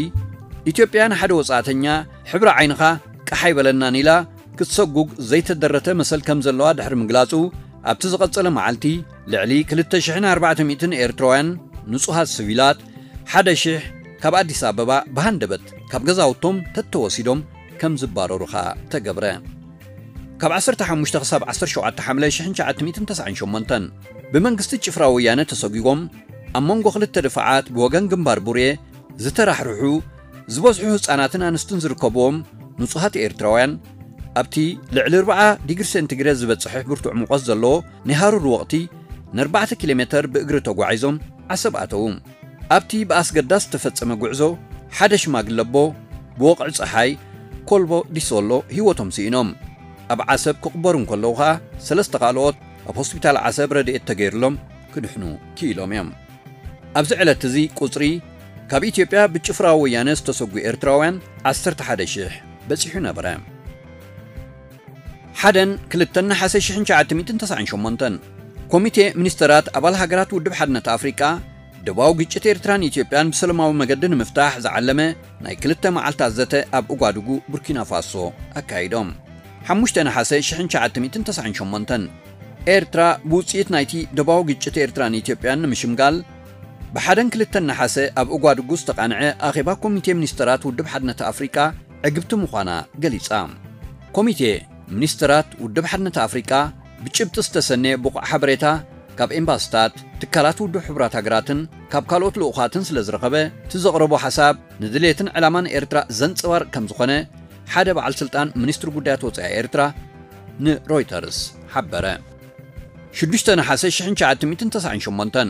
ኢትዮጵያ ንሓደ ወጻእተኛ ሕብሪ ዓይንኻ ቃሕ ኣይበለናን ኢላ ክትሰጉግ ዘይተደረተ መሰል ከም ዘለዋ ድሕሪ ምግላጹ፣ ኣብቲ ዝቐጸለ መዓልቲ ልዕሊ ክልተ ሽሕን ኣርባዕተ ሚእትን ኤርትራውያን ንጹሃት ሲቪላት፣ ሓደ ሽሕ ካብ ኣዲስ ኣበባ ብሃንደበት ካብ ገዛውቶም ተተወሲዶም ከም ዝባረሩ ኸኣ ተገብረ። ካብ ዓሰርተ ሓሙሽተ ክሳብ ዓሰርተ ሸውዓተ ሓምለ ሽሕን ትሽዓተ ሚእትን ተስዓን ሸሞንተን፣ ብመንግስቲ ጭፍራ ወያነ ተሰጒጎም፣ ኣብ መንጎ ክልተ ድፋዓት ብወገን ግንባር ቡሬ ዝተራሕርሑ ዝበዝሑ ህጻናትን ኣንስትን ዝርከብዎም ንጹሃት ኤርትራውያን ኣብቲ ልዕሊ ኣርብዓ ዲግሪ ሴንቲግሬድ ዝበጽሕ ብርቱዕ ሙቐት ዘለዎ ናይ ሃሩር ወቕቲ ንኣርባዕተ ኪሎ ሜተር ብእግሪ ተጓዒዞም ዓሰብ ኣተዉ። ኣብቲ ብኣስገዳስ ዝተፈጸመ ጉዕዞ ሓደ ሽማግለ ኣቦ ብወቕዒ ጸሓይ ኮልቦ ዲሶሎ ህይወቶም ስኢኖም። ኣብ ዓሰብ ክቕበሩ እንከለዉ ኸኣ ሰለስተ ካልኦት ኣብ ሆስፒታል ዓሰብ ረድኤት ተገይርሎም ክድሕኑ ክኢሎም እዮም። ኣብዚ ዕለት እዚ ቁጽሪ ካብ ኢትዮጵያ ብጭፍራ ወያነ ዝተሰጉ ኤርትራውያን ዓሰርተ ሓደ ሽሕ በጺሑ ነበረ። ሓደን ክልተን ነሓሰ ሽሕን ትሽዓተ ሚእትን ተስዓን ሸሞንተን ኮሚቴ ሚኒስተራት ኣባል ሃገራት ውድብ ሓድነት ኣፍሪቃ ደባዊ ግጭት ኤርትራን ኢትዮጵያን ብሰላማዊ መገዲ ንምፍታሕ ዝዓለመ ናይ ክልተ መዓልታት ዘተ ኣብ ኡጋዱጉ ቡርኪና ፋሶ ኣካይዶም። ሓሙሽተ ነሓሰ ሽሕን ትሽዓተ ሚእትን ተስዓን ሸሞንተን ኤርትራ ብውጽኢት ናይቲ ደባዊ ግጭት ኤርትራን ኢትዮጵያን ንምሽምጋል ብሓደን ክልተን ነሓሰ ኣብ ኡጋዱጉ ዝተቓንዐ ኣኼባ ኮሚቴ ሚኒስተራት ውድብ ሓድነት ኣፍሪቃ ዕግብቲ ምዃና ገሊጻ። ኮሚቴ ሚኒስተራት ውድብ ሓድነት ኣፍሪቃ ብጭብጢ ዝተሰነየ ብቑዕ ሓበሬታ ካብ ኤምባስታት፣ ትካላት ውድብ ሕቡራት ሃገራትን ካብ ካልኦት ልኡኻትን ስለ ዝረኸበ እቲ ዘቕረቦ ሓሳብ ንድሌትን ዕላማን ኤርትራ ዘንጸባርቕ ከም ዝኾነ ሓደ በዓል ስልጣን ሚኒስትሪ ጉዳያት ወጻኢ ኤርትራ ንሮይተርስ ሓበረ። ሽዱሽተ ነሓሰ ሽሕን ትሽዓተ ሚእትን ተስዓን ሸሞንተን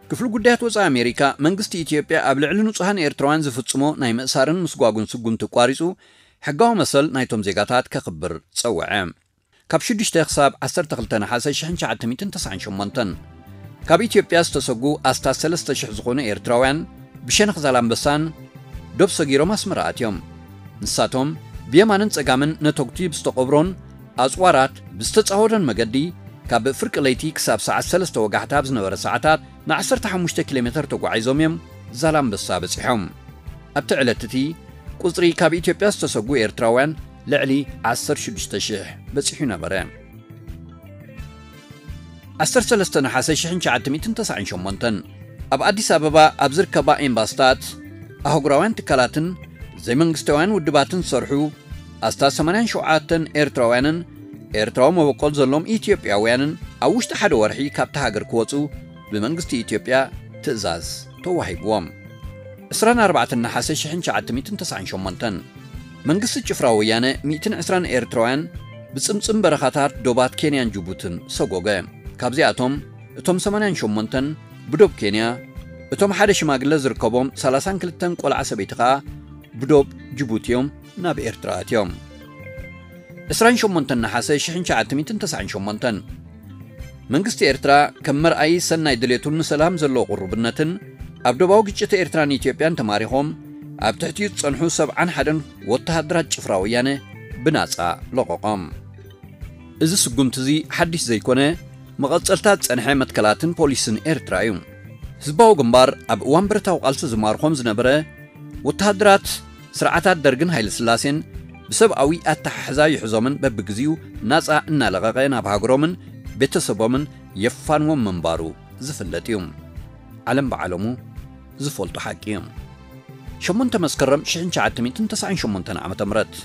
ክፍሊ ጉዳያት ወጻኢ ኣሜሪካ መንግስቲ ኢትዮጵያ ኣብ ልዕሊ ንጹሃን ኤርትራውያን ዝፍጽሞ ናይ ምእሳርን ምስጓጉን ስጉምቲ ኣቋሪጹ ሕጋዊ መሰል ናይቶም ዜጋታት ከኽብር ጸውዐ። ካብ ሽዱሽተ ክሳብ ዓሰርተ ክልተ ነሓሰ ሽሕን ትሽዓተ ሚእትን ተስዓን ሸሞንተን ካብ ኢትዮጵያ ዝተሰጉ ኣስታት ሰለስተ ሽሕ ዝኾኑ ኤርትራውያን ብሸነኽ ዛላምበሳን ዶብ ሰጊሮም ኣስመራ ኣትዮም። ንሳቶም ብየማንን ጸጋምን ነተጉቲ ብዝተቐብሮን ኣጽዋራት ብዝተጻወደን መገዲ ካብ ፍርቂ ለይቲ ክሳብ ሰዓት ሰለስተ ወጋሕታ ኣብ ዝነበረ ሰዓታት ን ዓሰርተ ሓሙሽተ ኪሎ ሜተር ተጓዒዞም እዮም ዛላምበሳ በጺሖም። ኣብቲ ዕለት እቲ ቁጽሪ ካብ ኢትዮጵያ ዝተሰጉ ኤርትራውያን ልዕሊ ዓሰርተ ሽዱሽተ ሽሕ በጺሑ ነበረ። ዓሰርተ ሰለስተ ነሓሰ ሽሕን ትሽዓተ ሚእትን ተስዓን ሸሞንተን ኣብ ኣዲስ ኣበባ ኣብ ዝርከባ ኤምባስታት ኣህጉራውያን ትካላትን ዘይመንግስታውያን ውድባትን ዝሰርሑ ኣስታት ሰማንያን ሸውዓተን ኤርትራውያንን ኤርትራዊ መበቆል ዘለዎም ኢትዮጵያውያንን ኣብ ውሽጢ ሓደ ወርሒ ካብታ ሃገር ክወጹ ብመንግስቲ ኢትዮጵያ ትእዛዝ ተዋሂብዎም። ዕስራን ኣርባዕተን ነሓሰ ሽሕን ትሽዓተ ሚእትን ተስዓን ሸሞንተን መንግስቲ ጭፍራ ወያነ ሚእትን ዕስራን ኤርትራውያን ብጽምጽም በረኻታት ዶባት ኬንያን ጅቡትን ሰጎገ። ካብዚኣቶም እቶም ሰማንያን ሸሞንተን ብዶብ ኬንያ፣ እቶም ሓደ ሽማግለ ዝርከቦም ሰላሳን ክልተን ቆልዓ ሰበይቲ ኸኣ ብዶብ ጅቡቲ እዮም ናብ ኤርትራ ኣትዮም። ዕስራን ሸሞንተን ነሓሰ ሽሕን ትሽዓተ ሚእትን ተስዓን ሸሞንተን መንግስቲ ኤርትራ ከም መርኣዪ ሰናይ ድሌቱን ንሰላም ዘለዎ ቅሩብነትን ኣብ ዶባዊ ግጭት ኤርትራን ኢትዮጵያን ተማሪኾም ኣብ ትሕቲኡ ዝጸንሑ ሰብዓን ሓደን ወተሃደራት ጭፍራ ወያነ ብናጻ ለቐቖም። እዚ ስጉምቲ እዚ ሓድሽ ዘይኮነ፣ መቐጸልታ ዝጸንሐ መትከላትን ፖሊስን ኤርትራ እዩ። ህዝባዊ ግንባር ኣብ እዋን ብረታዊ ቃልሲ ዝማርኾም ዝነበረ ወተሃደራት ስርዓታት ደርግን ሃይለ ስላሴን ብሰብኣዊ ኣተሓሕዛ ይሕዞምን በብግዜኡ ናጻ እናለቐቐ ናብ ሃገሮምን ቤተሰቦምን የፋንዎም ምንባሩ ዝፍለጥ እዩ። ዓለም ብዓለሙ ዝፈልጦ ሓቂ እዩ። ሸሞንተ መስከረም ሽሕን ትሽዓተ ሚእትን ተስዓን ሸሞንተን ዓመተ ምህረት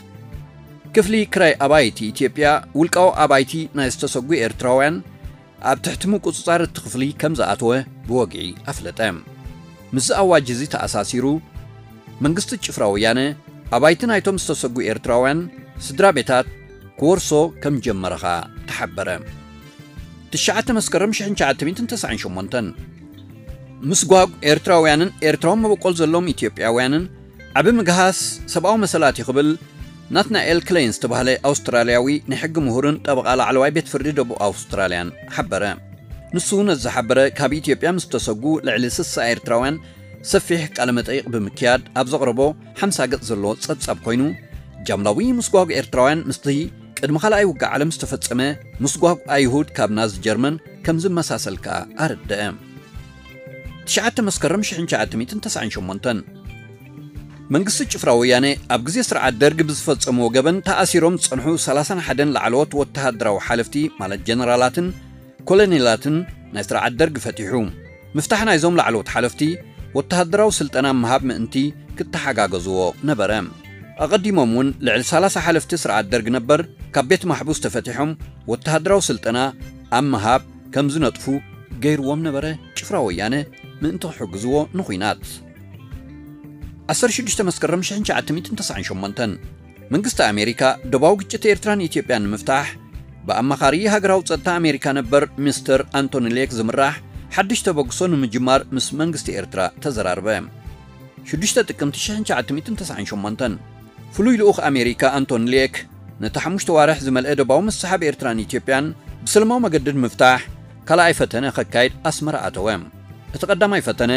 ክፍሊ ክራይ ኣባይቲ ኢትዮጵያ ውልቃዊ ኣባይቲ ናይ ዝተሰጉ ኤርትራውያን ኣብ ትሕቲ ምቁጽጻር እቲ ክፍሊ ከም ዝኣተወ ብወግዒ ኣፍለጠ። ምስዚ ኣዋጅ እዚ ተኣሳሲሩ መንግስቲ ጭፍራ ወያነ ኣባይቲ ናይቶም ዝተሰጉ ኤርትራውያን ስድራ ቤታት ክወርሶ ከም ጀመረ ኸኣ ተሓበረ። ትሽዓተ መስከረም ሽሕን ትሽዓተ ሚእትን ተስዓን ሸሞንተን ምስጓግ ኤርትራውያንን ኤርትራዊ መበቆል ዘለዎም ኢትዮጵያውያንን ዓቢ ምግሃስ ሰብኣዊ መሰላት እዩ ክብል ናትናኤል ክሌን ዝተባህለ ኣውስትራልያዊ ናይ ሕጊ ምሁርን ጠበቓ ላዕለዋይ ቤት ፍርዲ ደቡብ ኣውስትራልያን ሓበረ። ንሱ ነዚ ዝሓበረ ካብ ኢትዮጵያ ምስ ተሰጉ ልዕሊ ስሳ ኤርትራውያን ሰፊሕ ቃለ መጠይቕ ብምክያድ ኣብ ዘቕረቦ ሓምሳ ገጽ ዘሎ ጸብጻብ ኮይኑ ጃምላዊ ምስጓግ ኤርትራውያን ምስቲ ቅድሚ ካልኣይ ውግእ ዓለም ዝተፈጸመ ምስጓግ ኣይሁድ ካብ ናዚ ጀርመን ከም ዝመሳሰል ከኣ ኣረደአ። ትሽዓተ መስከረም ሽሕን ትሽዓተ ሚእትን ተስዓን ሸሞንተን መንግስቲ ጭፍራ ወያነ ኣብ ግዜ ስርዓት ደርግ ብዝፈጸምዎ ገበን ተኣሲሮም ዝጸንሑ ሰላሳን ሓደን ላዕለዎት ወተሃደራዊ ሓለፍቲ ማለት ጀነራላትን ኮሎኔላትን ናይ ስርዓት ደርግ ፈቲሑ። ምፍታሕ ናይዞም ላዕለዎት ሓለፍቲ ወተሃደራዊ ስልጠና ምሃብ ምእንቲ ክተሓጋገዝዎ ነበረ። ኣቐዲሞም እውን ልዕሊ ሰላሳ ሓለፍቲ ስርዓት ደርግ ነበር ካብ ቤት ማሕቡስ ተፈቲሖም ወተሃደራዊ ስልጠና ኣብ ምሃብ ከም ዝነጥፉ ገይርዎም ነበረ። ጭፍራ ወያነ ምእንቲ ክሕግዝዎ ንኹናት ዓሰርተ ሽዱሽተ መስከረም ሽሕን ትሽዓተ ሚእትን ተስዓን ሸሞንተን፣ መንግስቲ ኣሜሪካ ዶባዊ ግጭት ኤርትራን ኢትዮጵያን ንምፍታሕ ብኣማኻሪ ሃገራዊ ጸጥታ ኣሜሪካ ነበር ሚስተር ኣንቶኒ ሌክ ዝምራሕ ሓድሽ ተበግሶ ንምጅማር ምስ መንግስቲ ኤርትራ ተዘራርበ። ሽዱሽተ ጥቅምቲ ሽሕን ትሽዓተ ሚእትን ተስዓን ሸሞንተን፣ ፍሉይ ልኡኽ ኣሜሪካ ኣንቶኒ ሌክ ነቲ ሓሙሽተ ዋርሕ ዝመልአ ደባዊ ምስሓብ ኤርትራን ኢትዮጵያን ብሰላማዊ መገዲ ንምፍታሕ ካልኣይ ፈተነ ከካይድ ኣስመራ ኣተወ። እቲ ቀዳማይ ፈተነ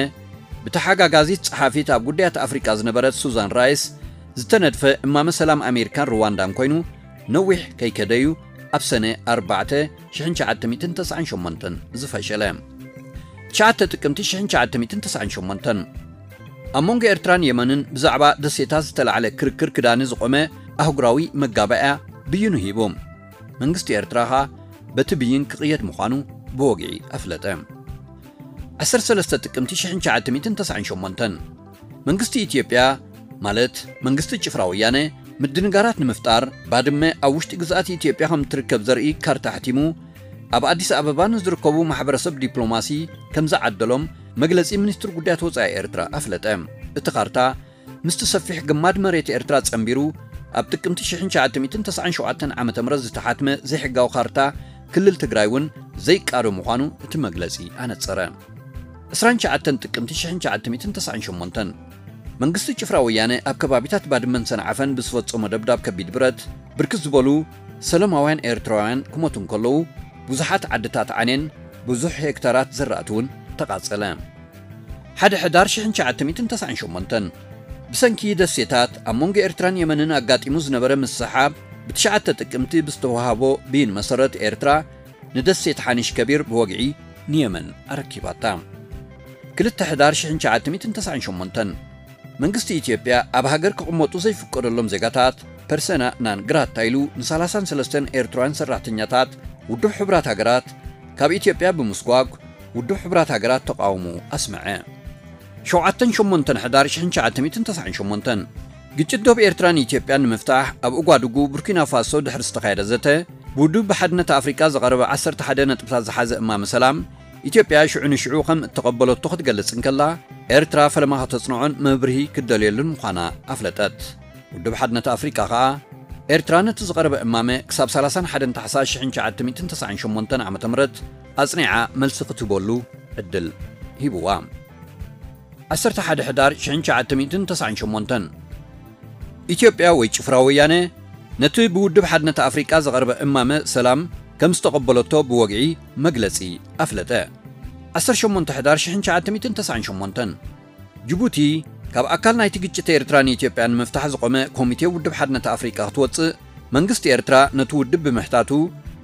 ብተሓጋጋዚት ጸሓፊት ኣብ ጉዳያት ኣፍሪቃ ዝነበረት ሱዛን ራይስ ዝተነድፈ እማመ ሰላም ኣሜሪካን ሩዋንዳን ኮይኑ፣ ነዊሕ ከይከደዩ ኣብ ሰነ ኣርባዕተ ሽሕን ትሽዓተ ሚእትን ተስዓን ሸሞንተን ዝፈሸለ። ትሽዓተ ጥቅምቲ ሽሕን ትሽዓተ ሚእትን ተስዓን ሸሞንተን፣ ኣብ መንጎ ኤርትራን የመንን ብዛዕባ ደሴታት ዝተላዕለ ክርክር ክዳኒ ዝቖመ ኣህጉራዊ መጋባእያ ብይኑ ሂቡ። መንግስቲ ኤርትራ ኸኣ በቲ ብይን ክቕየድ ምዃኑ ብወግዒ ኣፍለጠ። ዓሰርተ ሰለስተ ጥቅምቲ ሽሕን ትሽዓተ ሚእትን ተስዓን ሸሞንተን፣ መንግስቲ ኢትዮጵያ፣ ማለት መንግስቲ ጭፍራ ወያነ፣ ምድንጋራት ንምፍጣር፣ ባድመ ኣብ ውሽጢ ግዝኣት ኢትዮጵያ ከም እትርከብ ዘርኢ ካርታ ኣሕቲሙ ኣብ ኣዲስ ኣበባ ንዝርከቡ ማሕበረሰብ ዲፕሎማሲ ከም ዝዓደሎም መግለጺ ሚኒስትሪ ጉዳያት ወጻኢ ኤርትራ ኣፍለጠ። እቲ ካርታ ምስቲ ሰፊሕ ግማድ መሬት ኤርትራ ጸንቢሩ፣ ኣብ ጥቅምቲ ሽሕን ትሽዓተ ሚእትን ተስዓን ሸውዓተን ዓመተ ምህረት ዝተሓትመ ዘይሕጋዊ ካርታ ክልል ትግራይ እውን ዘይቃዶ ምዃኑ እቲ መግለጺ ኣነጸረ። ዕስራን ትሽዓተን ጥቅምቲ ሽሕን ትሽዓተ ሚእትን ተስዓን ሸሞንተን፣ መንግስቲ ጭፍራ ወያነ ኣብ ከባቢታት ባድመን ሰንዓፈን ብዝፈጸሞ ደብዳብ ከቢድ ብረት፣ ብርክት ዝበሉ ሰላማውያን ኤርትራውያን ክሞቱ እንከለዉ፣ ብዙሓት ዓድታት ዓንየን፣ ብዙሕ ሄክታራት ዘራእቲ እውን ተቓጸለ። ሓደ ሕዳር ሽሕን ትሽዓተ ሚእትን ተስዓን ሸሞንተን፣ ብሰንኪ ደሴታት ኣብ መንጎ ኤርትራን የመንን ኣጋጢሙ ዝነበረ ምስሓብ፣ ብትሽዓተ ጥቅምቲ ብዝተዋሃቦ ብይን መሰረት ኤርትራ ንደሴት ሓኒሽ ከቢር ብወግዒ ንየመን ኣረኪባታ። ክልተ ሕዳር ሽሕን ትሽዓተ ሚእትን ተስዓን ሸሞንተን፣ መንግስቲ ኢትዮጵያ ኣብ ሃገር ክቕመጡ ዘይፍቀደሎም ዜጋታት ፐርሰና ናን ግራታ ኢሉ ንሰላሳን ሰለስተን ኤርትራውያን ሰራሕተኛታት ውድብ ሕቡራት ሃገራት ካብ ኢትዮጵያ ብምስጓግ ውድብ ሕቡራት ሃገራት ተቓውሞ ኣስምዐ። ሸውዓተን ሸሞንተን ሕዳር ሽሕን ትሽዓተ ሚእትን ተስዓን ሸሞንተን፣ ግጭት ዶብ ኤርትራን ኢትዮጵያን ንምፍታሕ ኣብ ኡጋዱጉ ቡርኪና ፋሶ ድሕሪ ዝተኻየደ ዘተ፣ ብውድብ ብሓድነት ኣፍሪቃ ዝቐረበ ዓሰርተ ሓደ ነጥብታት ዝሓዘ እማመ ሰላም፣ ኢትዮጵያ ሽዑ ንሽዑ ከም እተቐበለቶ ክትገልጽ እንከላ፣ ኤርትራ ፈለማ ከተጽንዖን መብርሂ ክትደልየሉን ምዃና ኣፍለጠት። ውድብ ሓድነት ኣፍሪቃ ከኣ፣ ኤርትራ ነቲ ዝቐረበ እማመ ክሳብ ሰላሳን ሓደን ታሕሳስ ሽሕን ትሽዓተ ሚእትን ተስዓን ሸሞንተን ዓመተ ምህረት ኣጽኒዓ መልሲ ክትህበሉ ዕድል ሂብዋ። ዓሰርተ ሓደ ሕዳር ሽሕን ትሽዓተ ሚእትን ተስዓን ሸሞንተን፣ ኢትዮጵያ ወይ ጭፍራ ወያነ ነቲ ብውድብ ሓድነት ኣፍሪቃ ዝቐረበ እማመ ሰላም ከም ዝተቐበለቶ ብወግዒ መግለጺ ኣፍለጠ። ዓሰርተ ሸሞንተ ሕዳር ሽሕን ትሽዓተ ሚእትን ተስዓን ሸሞንተን፣ ጅቡቲ ካብ ኣካል ናይቲ ግጭት ኤርትራን ኢትዮጵያን ንምፍታሕ ዝቖመ ኮሚቴ ውድብ ሓድነት ኣፍሪቃ ክትወጽእ መንግስቲ ኤርትራ ነቲ ውድብ ብምሕታቱ፣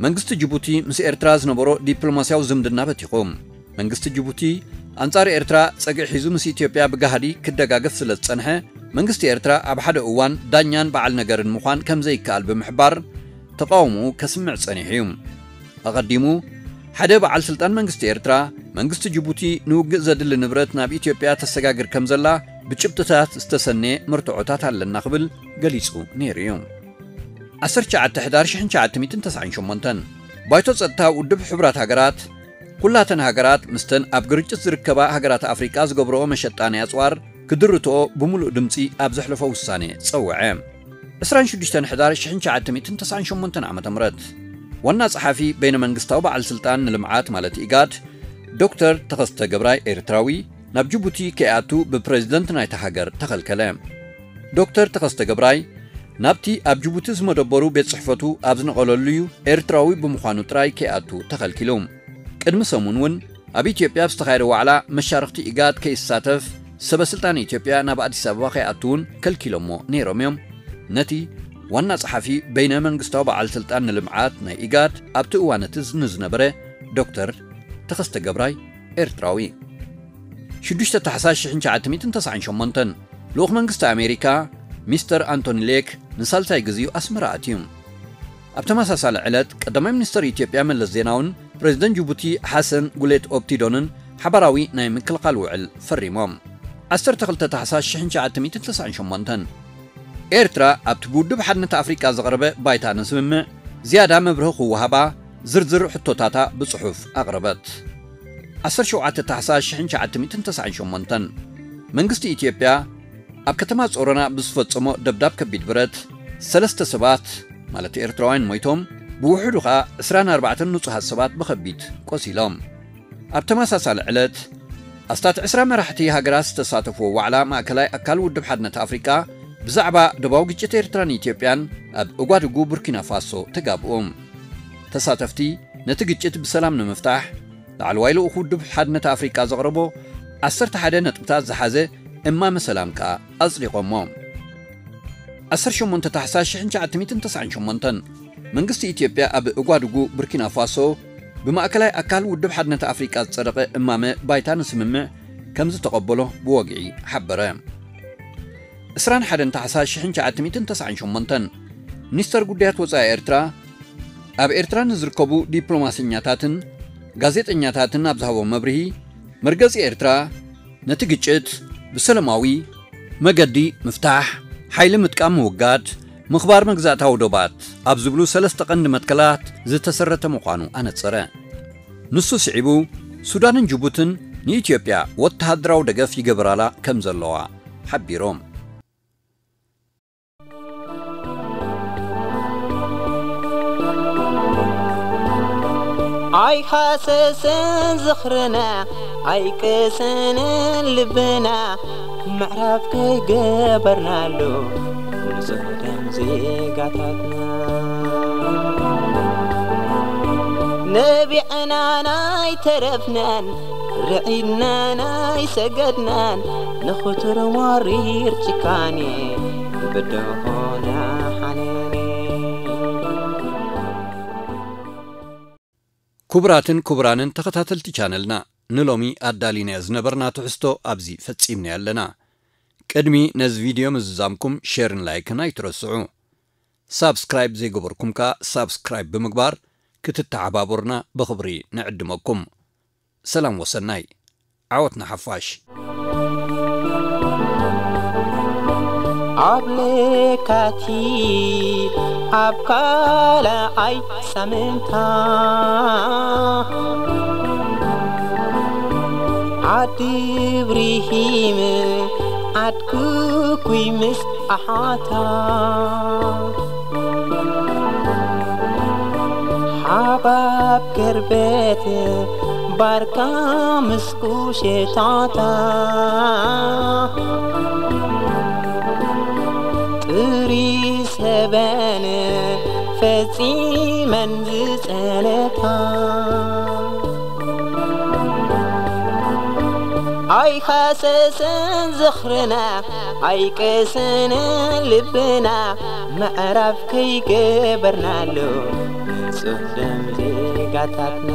መንግስቲ ጅቡቲ ምስ ኤርትራ ዝነበሮ ዲፕሎማስያዊ ዝምድና በቲኹ። መንግስቲ ጅቡቲ ኣንጻር ኤርትራ ጸግዒ ሒዙ ምስ ኢትዮጵያ ብጋህዲ ክደጋገፍ ስለ ዝጸንሐ፣ መንግስቲ ኤርትራ ኣብ ሓደ እዋን ዳኛን በዓል ነገርን ምዃን ከም ዘይከኣል ብምሕባር ተቓውሞኡ ከስምዕ ጸኒሑ እዩ። ኣቐዲሙ፣ ሓደ በዓል ስልጣን መንግስቲ ኤርትራ፣ መንግስቲ ጅቡቲ ንውግእ ዘድሊ ንብረት ናብ ኢትዮጵያ ተሰጋግር ከም ዘላ ብጭብጥታት ዝተሰነየ መርትዖታት ኣለና ክብል ገሊጹ ነይሩ እዩ። ዓሰርተ ትሽዓተ ሕዳር ሽሕን ትሽዓተ ሚእትን ተስዓን ሸሞንተን፣ ባይቶ ጸጥታ ውድብ ሕቡራት ሃገራት፣ ኩላተን ሃገራት ምስተን ኣብ ግርጭት ዝርከባ ሃገራት ኣፍሪቃ ዝገብርኦ መሸጣ ናይ ኣጽዋር ክድርትኦ ብምሉእ ድምጺ ኣብ ዘሕለፎ ውሳኔ ጸውዐ። ዕስራን ሽዱሽተን ሕዳር ሽሕን ትሽዓተ ሚእትን ተስዓን ሸሞንተን ዓመተ ምህረት፣ ዋና ጸሓፊ በይነ መንግስታዊ በዓል ስልጣን ንልምዓት ማለት ኢጋድ፣ ዶክተር ተኸስተ ገብራይ ኤርትራዊ፣ ናብ ጅቡቲ ከይኣቱ ብፕሬዝደንት ናይታ ሃገር ተኸልከለ። ዶክተር ተኸስተ ገብራይ ናብቲ ኣብ ጅቡቲ ዝመደበሩ ቤት ጽሕፈቱ ኣብ ዝነቐለሉ'ዩ ኤርትራዊ ብምዃኑ ጥራይ ከይኣቱ ተኸልኪሉ። ቅድሚ ሰሙን እውን ኣብ ኢትዮጵያ ኣብ ዝተኻየደ ዋዕላ መሻርኽቲ ኢጋድ ከይሳተፍ ሰበ ስልጣን ኢትዮጵያ ናብ ኣዲስ ኣበባ ከይኣቱ እውን ከልኪሎሞ ነይሮም እዮም። ነቲ ዋና ጸሓፊ በይነ መንግስታዊ በዓል ስልጣን ንልምዓት ናይ ኢጋድ ኣብቲ እዋን እቲ ንዝነበረ ዶክተር ተኸስተ ገብራይ ኤርትራዊ። ሽዱሽተ ታሕሳስ ሽሕን ትሽዓተ ሚእትን ተስዓን ሸሞንተን፣ ልኡኽ መንግስቲ ኣሜሪካ ሚስተር ኣንቶኒ ሌክ ንሳልሳይ ግዜኡ ኣስመራ ኣትዩ። ኣብ ተመሳሳሊ ዕለት፣ ቀዳማይ ሚኒስተር ኢትዮጵያ መለስ ዜናውን ፕሬዝደንት ጅቡቲ ሓሰን ጉሌት ኦፕቲዶንን ሓባራዊ ናይ ምክልኻል ውዕል ፈሪሞም። ዓሰርተ ክልተ ታሕሳስ ሽሕን ትሽዓተ ሚእትን ተስዓን ሸሞንተን፣ ኤርትራ ኣብቲ ብውድብ ሓድነት ኣፍሪቃ ዝቐረበ ባይታ ንስምምዕ ዝያዳ መብርሂ ክወሃባ ዝርዝር ሕቶታታ ብጽሑፍ ኣቕረበት። ዓሰርተ ሸውዓተ ታሕሳስ ሽሕን ትሽዓተ ሚእትን ተስዓን ሸሞንተን፣ መንግስቲ ኢትዮጵያ ኣብ ከተማ ጾሮና ብዝፈጸሞ ደብዳብ ከቢድ ብረት ሰለስተ ሰባት ማለት ኤርትራውያን ሞይቶም፣ ብውሕዱ ኸኣ ዕስራን ኣርባዕተን ንጹሃት ሰባት ብኸቢድ ቆሲሎም። ኣብ ተመሳሳሊ ዕለት ኣስታት ዕስራ መራሕቲ ሃገራት ዝተሳተፍዎ ዋዕላ ማእከላይ ኣካል ውድብ ሓድነት ኣፍሪቃ ብዛዕባ ደባዊ ግጭት ኤርትራን ኢትዮጵያን ኣብ እጓድጉ ቡርኪና ፋሶ ተጋብኡ። ተሳተፍቲ ነቲ ግጭት ብሰላም ንምፍታሕ ላዕለዋይ ልኡኽ ውድብ ሓድነት ኣፍሪቃ ዘቕረቦ ዓሰርተ ሓደ ነጥብታት ዝሓዘ እማመ ሰላም ከኣ ኣጽዲቖሞ። ዓሰርተ ሸሞንተ ታሕሳስ ሽሕን ትሽዓተ ሚእትን ተስዓን ሸሞንተን መንግስቲ ኢትዮጵያ ኣብ እጓድጉ ቡርኪና ፋሶ ብማእከላይ ኣካል ውድብ ሓድነት ኣፍሪቃ ዝጸደቐ እማመ ባይታ ንስምምዕ ከም ዝተቐበሎ ብወግዒ ሓበረ። ዕስራን ሓደን ታሕሳስ ሽሕን ትሽዓተ ሚእትን ተስዓን ሸሞንተን ሚኒስተር ጉዳያት ወጻኢ ኤርትራ ኣብ ኤርትራ ንዝርከቡ ዲፕሎማሰኛታትን ጋዜጠኛታትን ኣብ ዝሃቦ መብርሂ፣ መርገጺ ኤርትራ ነቲ ግጭት ብሰላማዊ መገዲ ምፍታሕ፣ ሓይሊ ምጥቃም ምውጋድ፣ ምኽባር መግዛእታዊ ዶባት ኣብ ዝብሉ ሰለስተ ቀንዲ መትከላት ዝተሰረተ ምዃኑ ኣነጸረ። ንሱ ስዒቡ፣ ሱዳንን ጅቡትን ንኢትዮጵያ ወተሃደራዊ ደገፍ ይገብራላ ከም ዘለዋ ሓቢሮም። ኣይሃሰስን ዝኽርና፣ ኣይቅስንን ልብና፣ ምዕራብ ከይገበርናሉ ንጹህ ደም ዜጋታትና። ነቢዕናን ኣይተረፍናን፣ ርዒድናን ኣይሰገድናን፣ ንኽቱር መሪር ጭካኔ ብድሆና ሓነኔ። ክቡራትን ክቡራንን ተኸታተልቲ ቻነልና፣ ንሎሚ ኣዳሊናዮ ዝነበርና ትሕዝቶ ኣብዚ ፈጺምና ኣለና። ቅድሚ ነዚ ቪድዮ ምዝዛምኩም ሼርን ላይክን ኣይትረስዑ። ሳብስክራይብ ዘይገበርኩም ከኣ ሳብስክራይብ ብምግባር ክትተሓባበሩና ብኽብሪ ንዕድመኩም። ሰላም ወሰናይ። ዓወት ንሓፋሽ። ኣብ ለካቲት ኣብ ካልኣይ ሳምንታ ዓዲ ብሪሂም ዓድ ኩኩይ ምስ ኣሓታ ሓባብ ገርበት ባርካ ምስ ቁሸታታ ጥሪ ሰበን ፈጺመን ዝጸነታ ኣይሃሰስን ዝኽርና ኣይቅስንን ልብና ምዕራፍ ከይገበርናሉ ንጹህ ደም ዜጋታትና።